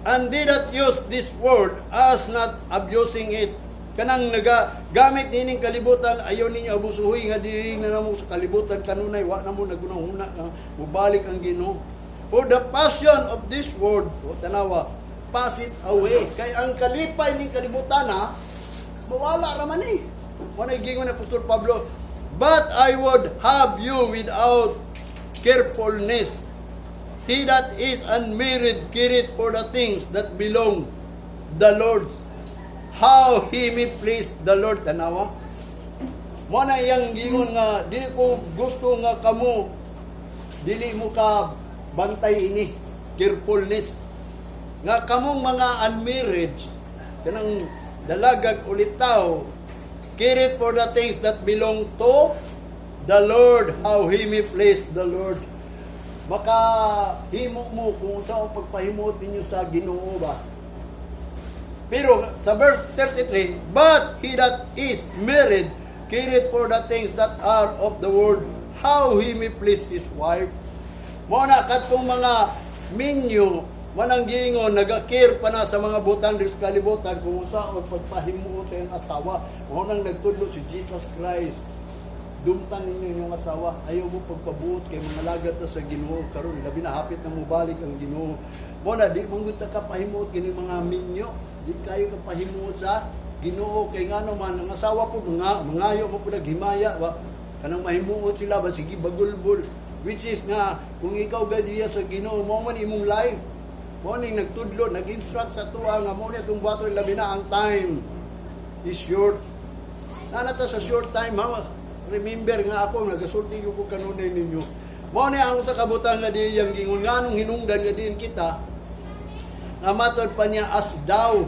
"And they that use this world as not abusing it." Kanang nagagamit nining kalibutan, ayaw ninyo abusuhoy nga diri na namo sa kalibutan kanunay wa na mo nagunahuna nga mubalik ang Ginoo. "For the passion of this world," o tanawa, "pass it away." Kay ang kalipay ning kalibutan ha, mawala ra man eh. Mo na giingon ni Apostol Pablo, "But I would have you without carefulness. He that is unmarried careth for the things that belong the Lord, how he may please the Lord. Tanawa. Mo na iyang gingon nga dili ko gusto nga kamo dili mo ka bantay ini carefulness nga kamong mga unmarried, kanang dalagag ulitaw, care it for the things that belong to the Lord, how he may please the Lord. Maka himo mo kung sa pagpahimuot ninyo sa Ginoo ba. Pero sa verse 33, "But he that is married careth for the things that are of the world, how he may please his wife." Mo na katong mga minyo, manang giingon, naga-care pa na sa mga butang diri sa kalibutan kung sa o pagpahimuot sa iyang asawa. Mo nang nagtudlo si Jesus Christ. Dumtan ninyo inyong asawa. Ayaw mo pagpabuot kay mga lagat ta sa Ginoo karon, labi na hapit na mobalik ang Ginoo. Mo na di man gud ta kapahimuot kini mga minyo. Di kayo kapahimuot sa Ginoo kay ngano man ang asawa po mga mangayo mo po naghimaya ba, kanang mahimuot sila ba, sige bagulbol, which is nga kung ikaw gadiya sa Ginoo, mo man imong life. Mo ning nagtudlo, nag-instruct sa tuwa nga mo ni atong buhaton, labi na ang time is short. Nanata sa short time, ha. Remember nga ako nagasulti ko kanunay ninyo. Mao ni ang sa kabutang nga di yang gingon nganong hinungdan nga diin kita nga matod pa niya as daw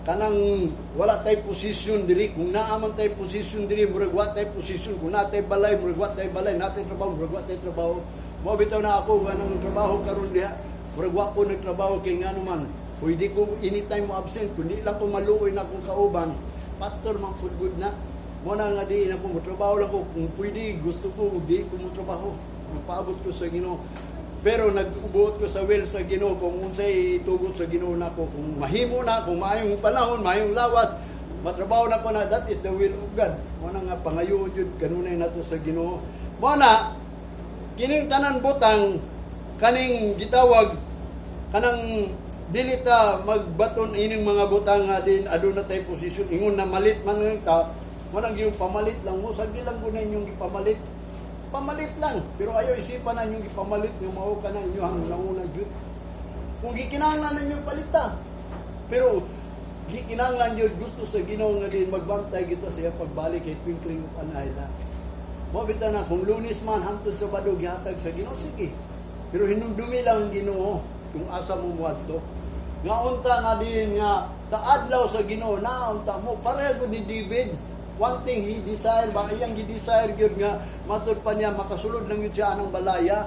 kanang wala tay posisyon diri. Kung naa man tay posisyon diri, murag wa tay posisyon. Kung naa tay balay, murag wa tay balay. Naa tay trabaho, murag wa tay trabaho. Mo bitaw na ako ganang trabaho karon diha, murag wa ko nagtrabaho kay ngano man pwede ko anytime mo absent kundi lang ko maluoy na akong kauban pastor man pud good na. Mo na nga di na ko mo trabaho lang ko. Kung pwede, gusto ko di ko mo trabaho, magpaabot ko sa Ginoo, pero nag-ubuot ko sa will sa Ginoo kung unsay itugot sa Ginoo nako. Kung mahimo na, kung maayong panahon, maayong lawas, matrabaho na ko na, that is the will of God. Mo na nga pangayo jud kanunay nato sa Ginoo. Mo na kining tanan butang kaning gitawag kanang dili ta magbaton ining mga butang nga din aduna tay posisyon, ingon na malit man nga ta. Mo nang yung pamalit lang mo, sagdi lang ko na inyong gipamalit, pamalit lang, pero ayaw isipan na inyong gipamalit yung mao ka na inyong nauna gyud kung gikinahanglan ninyo palita. Pero gikinahanglan gyud gusto sa Ginoo nga din magbantay kita sa iyang pagbalik kay twinkling of an eye na. Mo bitaw na kung Lunes man hangtod Sabado gihatag sa Ginoo, sige. Pero hinumdumi lang ang Ginoo kung asa mo moadto. Nga unta nga din nga sa adlaw sa Ginoo na unta mo pareho ni David. One thing he desire ba, iyang gi-desire gyud nga matud pa niya makasulod lang gyud siya anang balaya.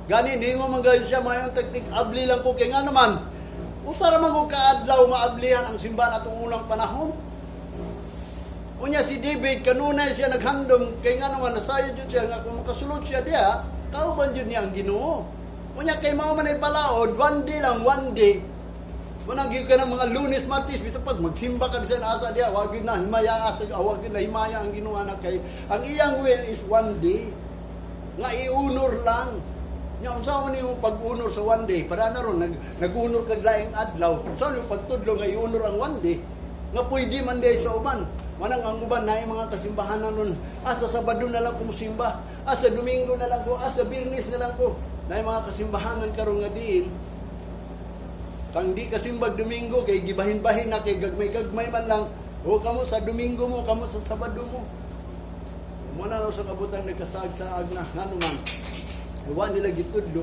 Gani ningo man gayon siya, mayon tagtik abli lang ko kay nga naman usa ra man ko kaadlaw maablihan ang simbahan atong unang panahon. Unya si David kanunay siya naghandom kay nga naman nasayod jud siya nga kung makasulod siya diha, kauban jud niya ang Ginoo. Unya kay mao man ay palaod, one day lang, one day. Manang gyud ka ng mga Lunes, Martes, bisan pag magsimba ka bisan asa diha, wag gyud na himaya asa, wag gyud na himaya ang Ginoo na kay ang iyang will is one day nga i-honor lang. Nya unsa man yung pag-honor sa one day? Para na ron nag-honor kag laing adlaw. Unsa man yung pagtudlo nga i-honor ang one day? Nga pwede man day sa uban. Manang ang uban na mga kasimbahan nun. Asa Sabado na lang ko musimba. Asa Domingo na lang ko. Asa Biyernes na lang ko. Na mga kasimbahanan karon nga diin. Kang di kasimbag Domingo kay gibahin-bahin na kay gagmay-gagmay man lang. O kamo sa Domingo mo, kamo sa Sabado mo. Muna na sa kabutan nagkasaag-saag na ngano man. Wa nila gitudlo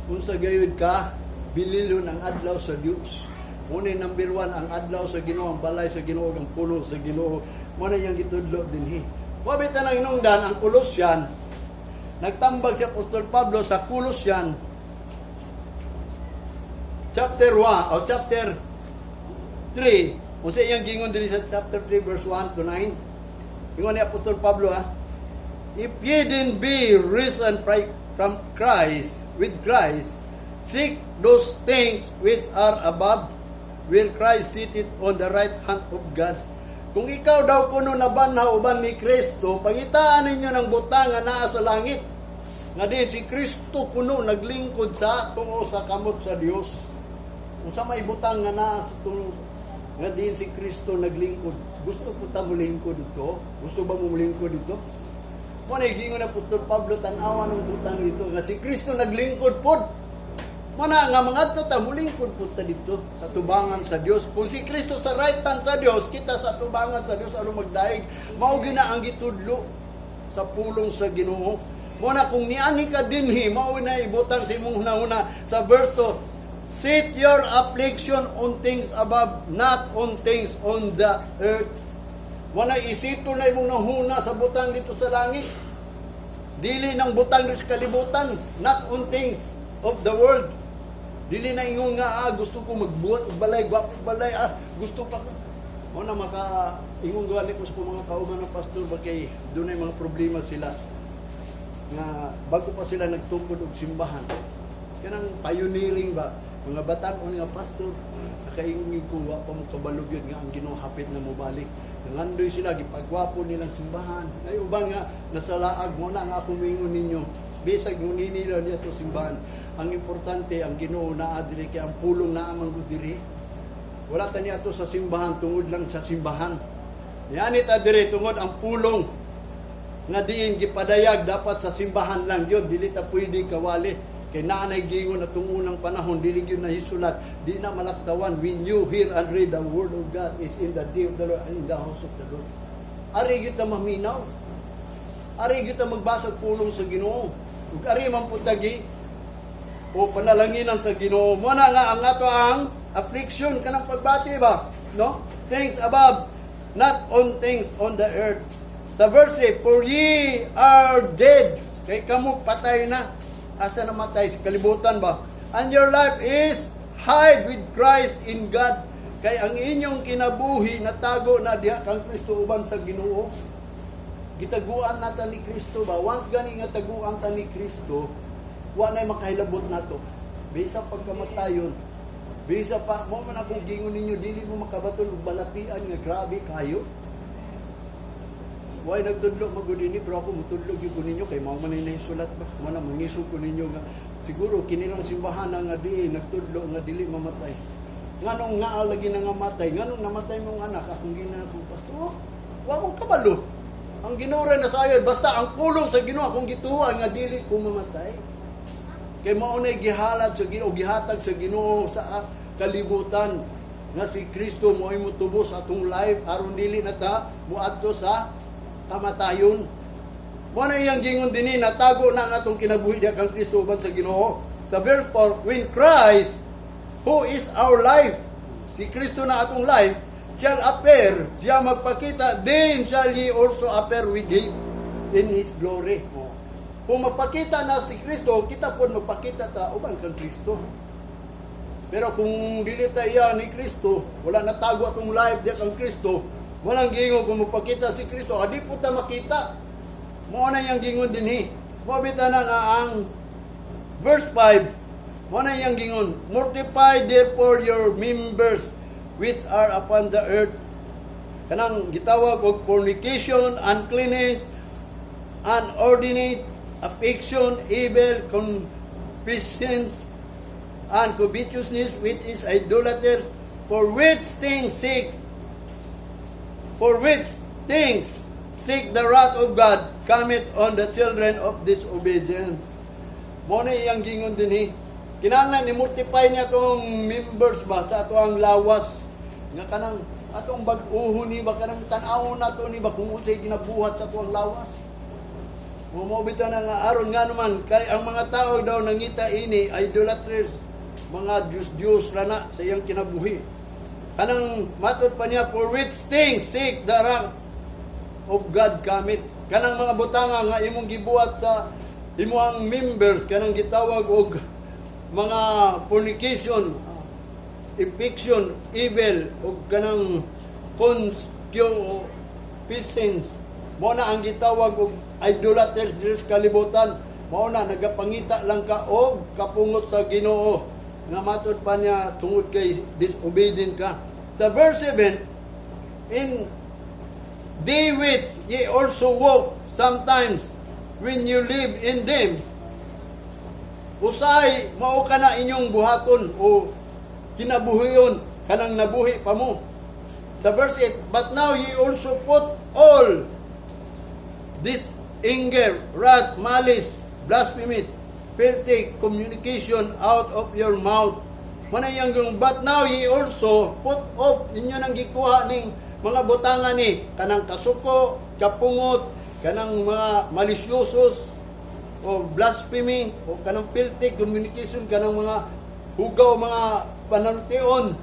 unsa gayud ka bililon ang adlaw sa Dios. Muna yung number one, ang adlaw sa Ginoo, ang balay sa Ginoo, ang pulo sa Ginoo. Muna yung gitudlo dinhi. Wa bitaw nang hinungdan ang Colossian. Nagtambag si Apostol Pablo sa Colossian chapter 1 o chapter 3. Unsa iyang gingon diri sa chapter 3 verse 1 to 9? Ingon ni Apostol Pablo, ha. "If ye then be risen from Christ, with Christ, seek those things which are above, where Christ sitteth on the right hand of God." Kung ikaw daw kuno nabanhaw uban ni Kristo, pangitaan ninyo ng butang nga naa sa langit. Nga din si Kristo kuno naglingkod sa tungo sa kamot sa Dios. Unsa may butang nga naa sa tungo nga din si Kristo naglingkod? Gusto po ta molingkod dito? Gusto ba mo molingkod dito? Mo na gingon na Apostol Pablo, tan-awa ng butang dito nga si Kristo naglingkod pod. Mana nga mangadto ta, mulingkod pud ta didto sa tubangan sa Dios. Kung si Kristo sa right hand sa Dios, kita sa tubangan sa Dios aron magdaig. Mao gyud na ang gitudlo sa pulong sa Ginoo. Mo na kung niani ka dinhi, mao na ibutang sa imong hunahuna sa verse 2. Set your affection on things above, not on things on the earth. Wala isito na imong nahuna sa butang didto sa langit. Dili ng butang dito sa kalibutan, not on things of the world. Dili na ingon nga gusto ko magbuhat og balay, gwapo balay, gusto pa ko. Mo na maka ingon gani ko sa mga kauban ng pastor ba kay dunay mga problema sila nga bago pa sila nagtukod og simbahan. Kanang pioneering ba, mga batan-on nga pastor, nakaingon ko wa pa mo kabalo gyud nga ang Ginoo hapit na mobalik. Nangandoy sila, gipagwapo nilang simbahan. Ay uban nga nasa laag mo na nga akong mingon ninyo. Bisag ngunini nila niya to simbahan. Ang importante, ang Ginoo naa diri kay ang pulong naa man gud diri. Wala ta niya ato sa simbahan tungod lang sa simbahan. Niani ta diri tungod ang pulong nga diin gipadayag dapat sa simbahan lang yun, dili ta pwede kawali kay naa nay gingon atong unang panahon, dili gyud nahisulat, di na malaktawan. When you hear and read the word of God is in the day of the Lord and in the house of the Lord. Ari gyud ta maminaw, ari gyud ta magbasa og pulong sa Ginoo ug ari man pud tagi o panalanginan sa Ginoo. Mo na nga ang ato ang affection, kanang pagbati ba, no, things above, not on things on the earth. Sa verse 8, "For ye are dead," kay kamo patay na. Asa namatay? Sa kalibutan ba? "And your life is hide with Christ in God," kay ang inyong kinabuhi natago na diha kang Kristo uban sa Ginoo. Gitaguan nata ni Kristo ba? Once gani nga taguan ta ni Kristo, wa nay makahilabot nato. Bisa pagkamatayon, bisa pa mo man akong gingon ninyo, dili mo makabaton og balatian nga grabe kayo. Way nagtudlo magud ini, pero ako mutudlo gyud ko ninyo kay mao man ay nahisulat ba. Mo na mangisog ko ninyo nga siguro kini lang simbahan na nga di nagtudlo nga dili mamatay. Nganong nga lagi na nga matay, nganong namatay mong anak, akong gina akong pastor. Oh, wa ko kabalo. Ang Ginoo ra nasayod, basta ang pulong sa Ginoo akong gituan nga dili ko mamatay. Kay mao nay gihalad sa Ginoo, gihatag sa Ginoo sa kalibutan nga si Kristo mo ay motubos atong life aron dili na ta moadto sa kamatayon. Mo na iyang gingon dinhi, natago na ang atong kinabuhi diha kang Kristo uban sa Ginoo. Sa verse 4, "When Christ, who is our life," si Kristo na atong life, "shall appear," siya magpakita, "then shall ye also appear with him in his glory." Oh. Kung magpakita na si Kristo, kita po magpakita ta uban kang Kristo. Pero kung dili ta iya ni Kristo, wala natago atong life diha kang Kristo, walang gingon kung magpakita si Kristo, adi po ta makita. Mao na iyang gingon dinhi. Mao bitaw na nga ang verse 5, mao na iyang gingon, "Mortify therefore your members which are upon the earth." Kanang gitawag og fornication, uncleanness, inordinate affection, evil concupiscence, and covetousness, which is idolatry, for which things sake the wrath of God cometh on the children of disobedience. Mo na iyang gingon dinhi. Kinahanglan ni mortify niya tong members ba sa ato ang lawas nga kanang atong bag-uhon ni ba, kanang tan-awon nato ni ba kung unsay ginabuhat sa ato ang lawas. Mo bitaw na nga aron nga naman kay ang mga tao daw nangita ini idolaters, mga Diyos-Diyos ra na sa iyang kinabuhi. Kanang matod pa niya, "For which things sake the wrath of God cometh." Kanang mga butanga nga imong gibuhat sa imong members, kanang gitawag og mga fornication, affection, evil, ug kanang concupiscence. Mo na ang gitawag og idolaters diri sa kalibutan. Mao na nagapangita lang ka og kapungot sa Ginoo. Nga matod pa niya tungod kay disobedient ka. Sa verse 7, "In the which ye also walk sometimes when you live in them." Usay mao ka na inyong buhaton o kinabuhion kanang nabuhi pa mo. Sa verse 8, "But now ye also put all this anger, wrath, malice, blasphemy, filthy communication out of your mouth. Manayang yung, but now ye also put off, inyo nang gikuha ning mga butangan ni kanang kasuko, kapungot, kanang mga malisyosos o blasphemy o kanang filthy communication, kanang mga hugaw, mga panantion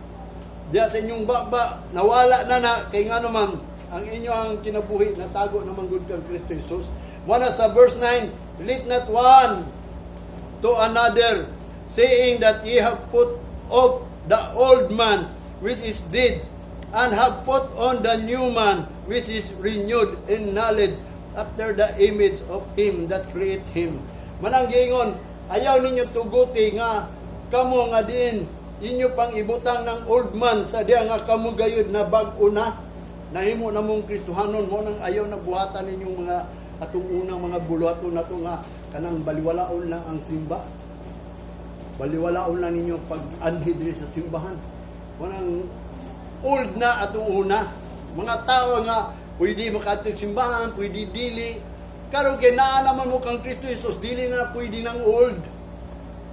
diya sa inyong baba. Nawala na na kay ngano man ang inyo ang kinabuhi natago naman gud kang Kristo Jesus. Mao sa verse 9, "Let not one to another, saying that ye have put off the old man which is dead, and have put on the new man, which is renewed in knowledge after the image of him that created him." Manang giingon, ayaw ninyo tuguti nga kamo nga diin inyo pang ibutang ng old man sa diya nga kamo gayud na bag-o na nahimo na mong Kristohanon. Mo nang ayaw na buhatan ninyong mga atong unang mga buluhaton nato nga kanang baliwalaon lang ang simba, baliwalaon lang ninyo pag-anhi diri sa simbahan. Manang old na atong una mga tao nga pwede makadtog simbahan, pwede dili. Karon kay naa naman mo kang Kristo Jesus, dili na pwede ng old.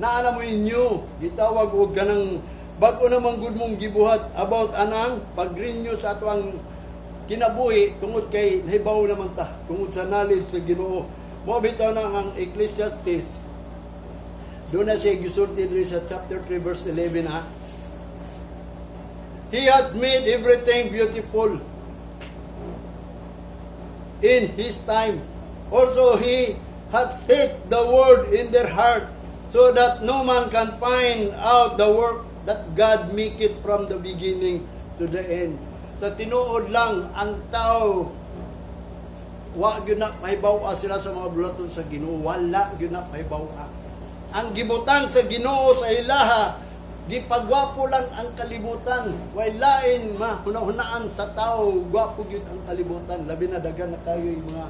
Naa na mo inyo gitawag og kanang bag-o namang gud mong gibuhat about anang pag-renew sa ato ang kinabuhi tungod kay nahibaw naman ta tungod sa knowledge sa Ginoo. Mo bitaw na ang Ecclesiastes, doon na siya gisulti diri sa chapter 3 verse 11 ha. "He hath made everything beautiful in His time. Also He hath set the world in their heart, so that no man can find out the work that God make it from the beginning to the end." Sa tinuod lang, ang tao wa gyud na pahibaw sila sa mga buluhaton sa Ginoo, wala gyud na pahibaw. Ang gibutang sa Ginoo sa ilaha, gipagwapo lang ang kalibutan. Way lain mahuna-hunaan sa tao, gwapo gyud ang kalibutan. Labi na daghan na kayo yung mga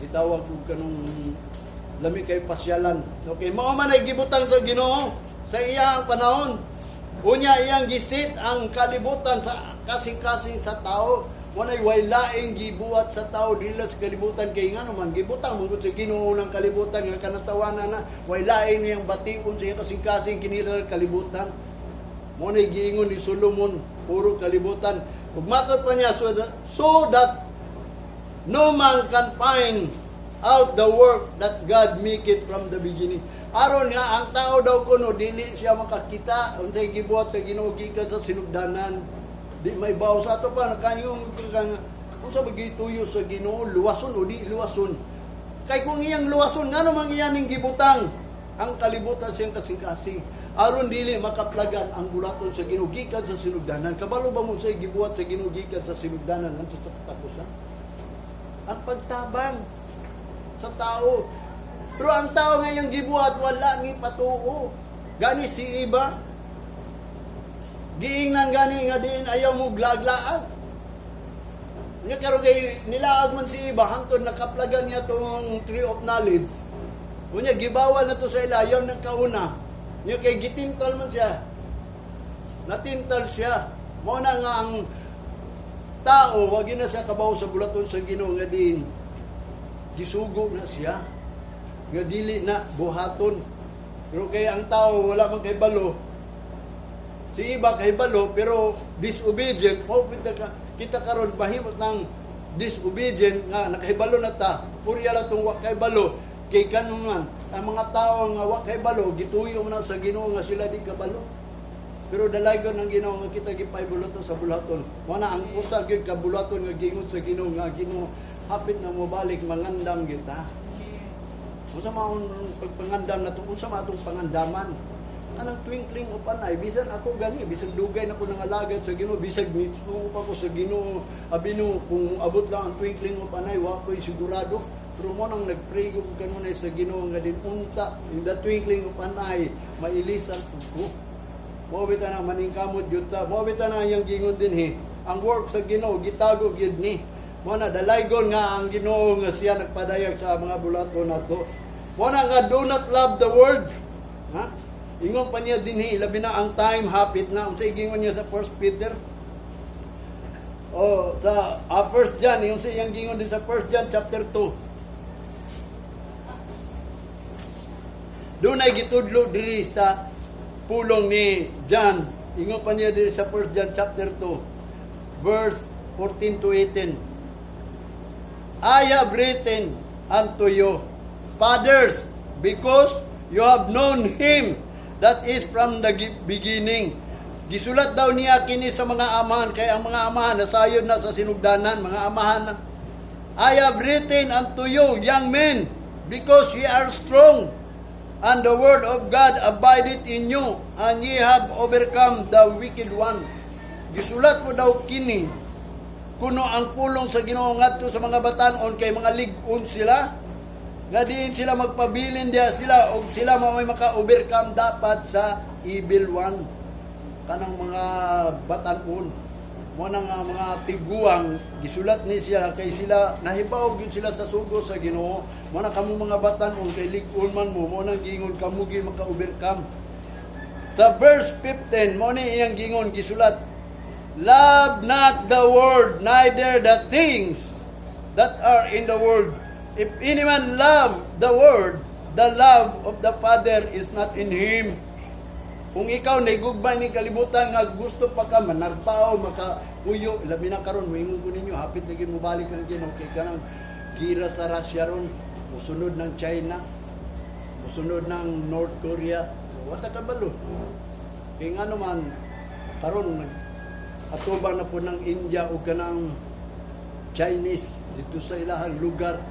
gitawag og kanong lami kay pasyalan. Okay, mao man ay gibutang sa Ginoo sa iyang panahon. Unya iyang gi-set ang kalibutan sa kasing-kasing sa tao. Walay way laing gibuhat sa tao dila sa kalibutan kay ngano man gibutang man gud sa Ginoo ng kalibutan nga kanatawanan na way laing niyang bation sa iyang kasing-kasing kinila kalibutan. Mo na giingon ni Solomon, puro kalibutan. Ug matod pa niya, so that no man can find out the work that God make it from the beginning. Aron nga ang tao daw kuno dili siya makakita unsay gibuhat sa Ginoo gikan sa sinugdanan. Di may baw sa ato pa nakanyong kang unsa ba gituyo sa Ginoo, luwason o di luwason. Kay kung iyang luwason, ngano man iya ning gibutang ang kalibutan siyang kasing-kasing aron dili makaplagan ang bulaton sa Ginoo gikan sa sinugdanan? Kabalo ba mo sa gibuhat sa Ginoo gikan sa sinugdanan ngadto sa katapusan? Ang pagtabang sa tao. Pero ang tao ngayong gibuhat, wala ni patuo. Gani si iba, giingnan gani nga diin ayaw mo glaglaag. Nya karon kay nilaag man si iba hangtod nakaplagan niya tong tree of knowledge. Unya gibawal na to sa ila, ayaw ng kauna. Nya kay gitintal man siya. Natintal siya. Mao na nga ang tao wag na siya kabaw sa bulaton sa Ginoo nga diin gisugo na siya nga dili na buhaton. Pero kay ang tao wala man kay balo, si iba kay balo pero disobedient. Mo kita karon mahimot ng disobedient nga nakahibalo na ta, purya la tong wa kay balo. Kay kanon man ang mga tao nga wa kay balo, gituyo man na sa Ginoo nga sila di kabalo. Pero dalaygon ang Ginoo nga kita gipahibalo sa bulaton. Mo na ang usa gyud ka bulaton nga gingon sa Ginoo nga Ginoo hapit na mobalik, mangandam kita. Unsa man pagpangandam nato? Unsa man atong pangandaman? Kanang twinkling of an eye, bisan ako gani, bisan dugay na ko nangalagad sa Ginoo, bisag nitsuo pa ko sa Ginoo, abi no kung abot lang ang twinkling of an eye, wa ko'y sigurado. Pero mo nang nagpray ko kanunay sa Ginoo nga din unta in the twinkling of an eye, mailisan ko. Mo bitaw na maningkamot gyud ta. Mo bitaw na iyang gingon din he. Ang work sa Ginoo gitago gyud ni. Mo na dalaygon nga ang Ginoo nga siya nagpadayag sa mga bulato nato. Mo na nga do not love the world. Ha? Ingon pa niya dinhi, labi na ang time hapit na. Unsa gingon niya sa First Peter? Oh, sa First John, yung sa iyang gingon din sa First John chapter 2. Dunay gitudlo diri sa pulong ni John. Ingon pa niya diri sa 1 John chapter 2 verse 14 to 18. "I have written unto you, fathers, because you have known him that is from the beginning." Gisulat daw niya kini sa mga amahan, kay ang mga amahan nasayod na sa sinugdanan, mga amahan na. "I have written unto you, young men, because ye are strong, and the word of God abideth in you, and ye have overcome the wicked one." Gisulat ko daw kini kuno ang pulong sa Ginoo ngadto sa mga batan-on kay mga lig-on sila nga diin sila magpabilin diha sila og sila mao'y maka-overcome dapat sa evil one. Kanang mga batan-on mo na nga mga tiguang, gisulat ni siya kay sila nahibaw gyud sila sa sugo sa Ginoo. Mo na kamo mga batan-on kay lig-on man mo, mo nang giingon kamo gyud maka-overcome. Sa verse 15, mo ni iyang gingon, gisulat, "Love not the world, neither the things that are in the world. If any man love the world, the love of the Father is not in him." Kung ikaw naigugma ni kalibutan nga gusto pa ka manarpao, makapuyo, labi na karon, moingon ko ninyo, hapit na gyud mobalik ang Ginoo kay kanang gira sa Russia ron, musunod ng China, musunod ng North Korea, wala ka balo. Kay nga naman karon nag atubang na po ng India o kanang Chinese dito sa ilahang lugar.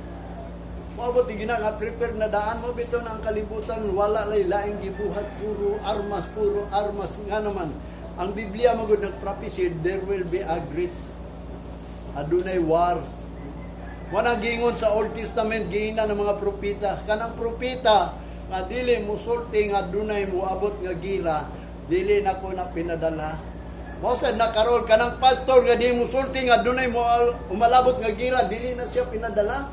Moabot gina nga prepare na daan mo bitaw na ang kalibutan, wala lay laing gibuhat, puro armas, puro armas. Nga naman ang Biblia magud nag-prophesy there will be a great adunay wars. Wala giingon sa Old Testament, giingnan ng mga propeta. Kanang propeta nga dili musulti nga dunay moabot nga gira, dili nako na pinadala. Mao sad na karon, kanang pastor nga di musulti nga dunay mo umalabot nga gira, dili na siya pinadala.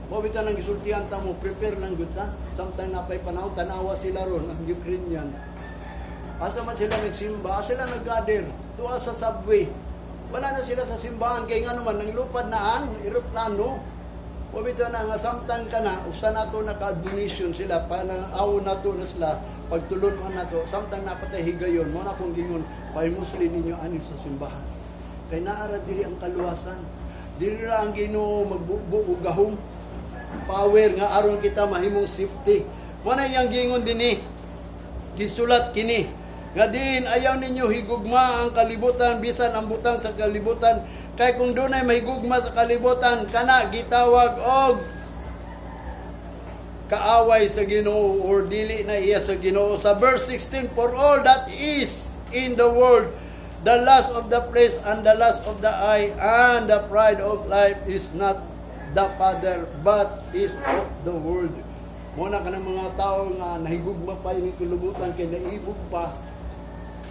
Mao bitaw nang gisultihan ta mo, prepare lang gud ta. Samtang napay panahon, tanawa sila ron ang Ukrainian. Asa man sila nagsimba, asa sila nag-gather, tuwa sa subway. Wala na sila sa simbahan kay nga naman nang lupad na ang eroplano. Mao bitaw na nga samtang ka na usa nato naka-donation sila para awo nato na sila pagtulon-on nato samtang napatay higayon. Mo na akong gingon, pahimusli ninyo ani sa simbahan. Kay naara diri ang kaluwasan. Diri ra ang Ginoo magbubo og gahom, power nga aron kita mahimong safety. Mo na iyang gingon dinhi. Gisulat kini nga diin ayaw ninyo higugma ang kalibutan bisan ang butang sa kalibutan, kay kung dunay mahigugma sa kalibutan, kana gitawag og kaaway sa Ginoo or dili na iya sa Ginoo. Sa verse 16, "For all that is in the world, the lust of the flesh and the lust of the eye and the pride of life, is not the Father but is of the world." Mo na kanang mga tao nga nahigugma pa ini kalibutan kay naibog pa,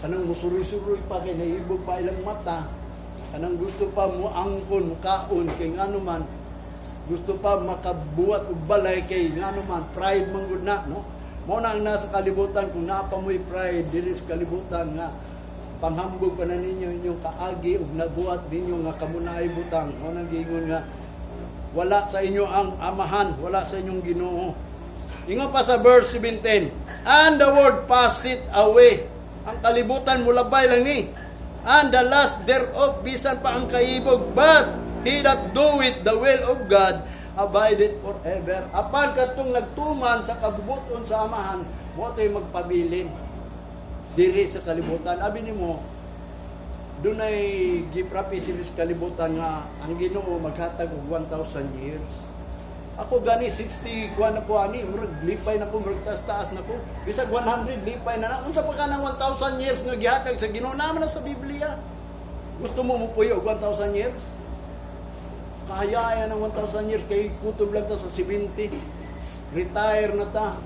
kanang musuroy-suroy pa kay naibog pa ilang mata, kanang gusto pa mo angkon, mukaon kay ngano man gusto pa makabuhat og balay kay ngano man pride man gud na, no? Mo na ang nasa kalibutan. Kung naa pa mo'y pride diri sa kalibutan nga panghambog pa na ninyo inyong kaagi ug nabuhat ninyo nga kamo naay butang, mo nang giingon nga wala sa inyo ang Amahan, wala sa inyong Ginoo. Ingon pa sa verse 17, "And the world passeth away." Ang kalibutan mulabay lang ni. "And the lust thereof," bisan pa ang kaibog, "but he that doeth the will of God abideth forever." Apan katong nagtuman sa kabubuton sa Amahan, mo to'y magpabilin diri sa kalibutan. Abi nimo, dunay giprophesy sa kalibutan nga ang Ginoo maghatag og 1,000 years. Ako gani 60 kuan na ko ani, murag lipay na ko, murag taas-taas na ko. Bisag 100 lipay na na. Unsa pa ka ng 1,000 years nga gihatag sa Ginoo naman na sa Biblia? Gusto mo mupuyo og 1,000 years? Kahayaan ng 1,000 years kay kutob lang ta sa 70. Retire na ta.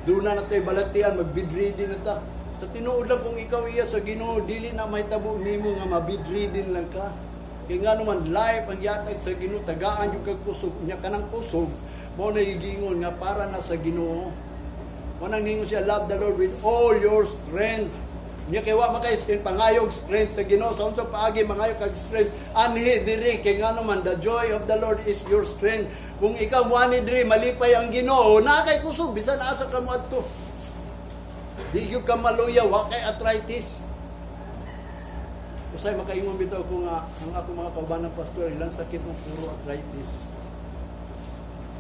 Doon na tayo balatian, mag-bedridden na ta. Sa tinuod lang, kung ikaw iya sa Ginoo, dili na mahitabo nimo nga mabedridden lang ka. Kay nga naman life ang gihatag sa Ginoo, tagaan yung kag kusog, nya kanang kusog, mo na giingon nga para na sa Ginoo. Mo nang ningon siya, "Love the Lord with all your strength." Nya kay wa makay strength, pangayog strength sa Ginoo. Sa unsa paagi mangayo kag strength? Anhi diri, kay ngano man, the joy of the Lord is your strength. Kung ikaw moani diri, malipay ang Ginoo, naa kay kusog bisan asa ka moadto. Di gyud ka maluya, wa kay arthritis. Usay makaingon bitaw ko nga ang ako mga kauban ng pastor, ilang sakit mo puro arthritis.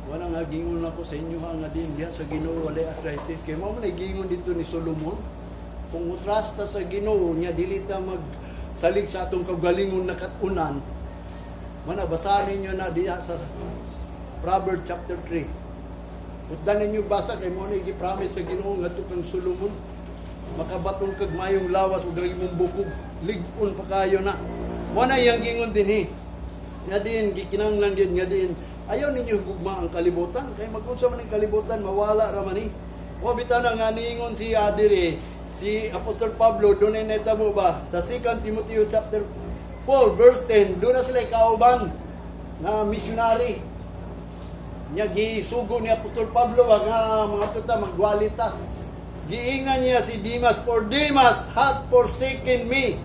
Wala nga gingon ako sa inyo ha, nga din diha sa Ginoo walay arthritis. Kay mao man ay gingon dito ni Solomon. Kung mutrust ta sa Ginoo nya dili ta magsalig sa atong kaugalingon na kat-unan, mana basahan ninyo na diha sa Proverbs chapter 3. Utdan ninyo basa kay mo ni gi-promise sa Ginoo ngadto kang Solomon, makabaton kag mayong lawas ug ang imong bukog lig-on pa kayo na. Mo na iyang gingon dinhi. Nga din gikinahanglan gyud nga din ayaw ninyo gugma ang kalibutan, kay magunsa man ang kalibutan, mawala ra man ni. Mo bitaw na nga niingon si diri si Apostol Pablo, dunay nahitabo ba sa 2 Timoteo chapter 4 verse 10. Doon na sila kauban na missionary. Nya gisugo ni Apostol Pablo ba nga mga tuta magwali ta. Giingan niya si Dimas, "For Demas hath forsaken me,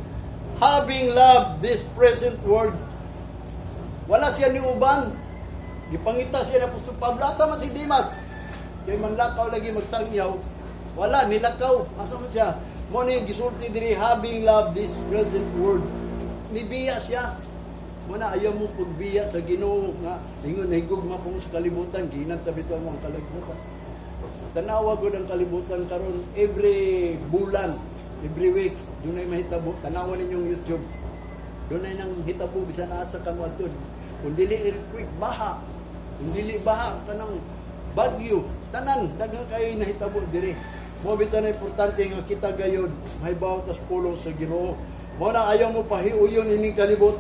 having loved this present world." Wala siya ni uban. Gipangita siya ni Apostol Pablo. Asa man si Dimas? Kay manlakaw lagi magsangyaw. Wala, nilakaw. Asa man siya? Mo ni gisulti diri, "having loved this present world." Nibiya siya. Mo na ayaw mo pagbiya sa Ginoo nga ingon nahigugma po sa kalibutan, giinanta bitaw mo ang kalibutan. Tanawa gud ang kalibutan karon, every bulan, every week, dunay mahitabo. Tanawa ninyong YouTube. Dunay nang hitabo bisan asa ka mo adto. Kung dili earthquake, baha. Kung dili baha, kanang bagyo. Tanan, daghan kayo nahitabo diri. Mo bitaw na importante nga kita gayod mahibaw tas pulong sa Ginoo. Mo na ayaw mo pahiuyon ining kalibutan.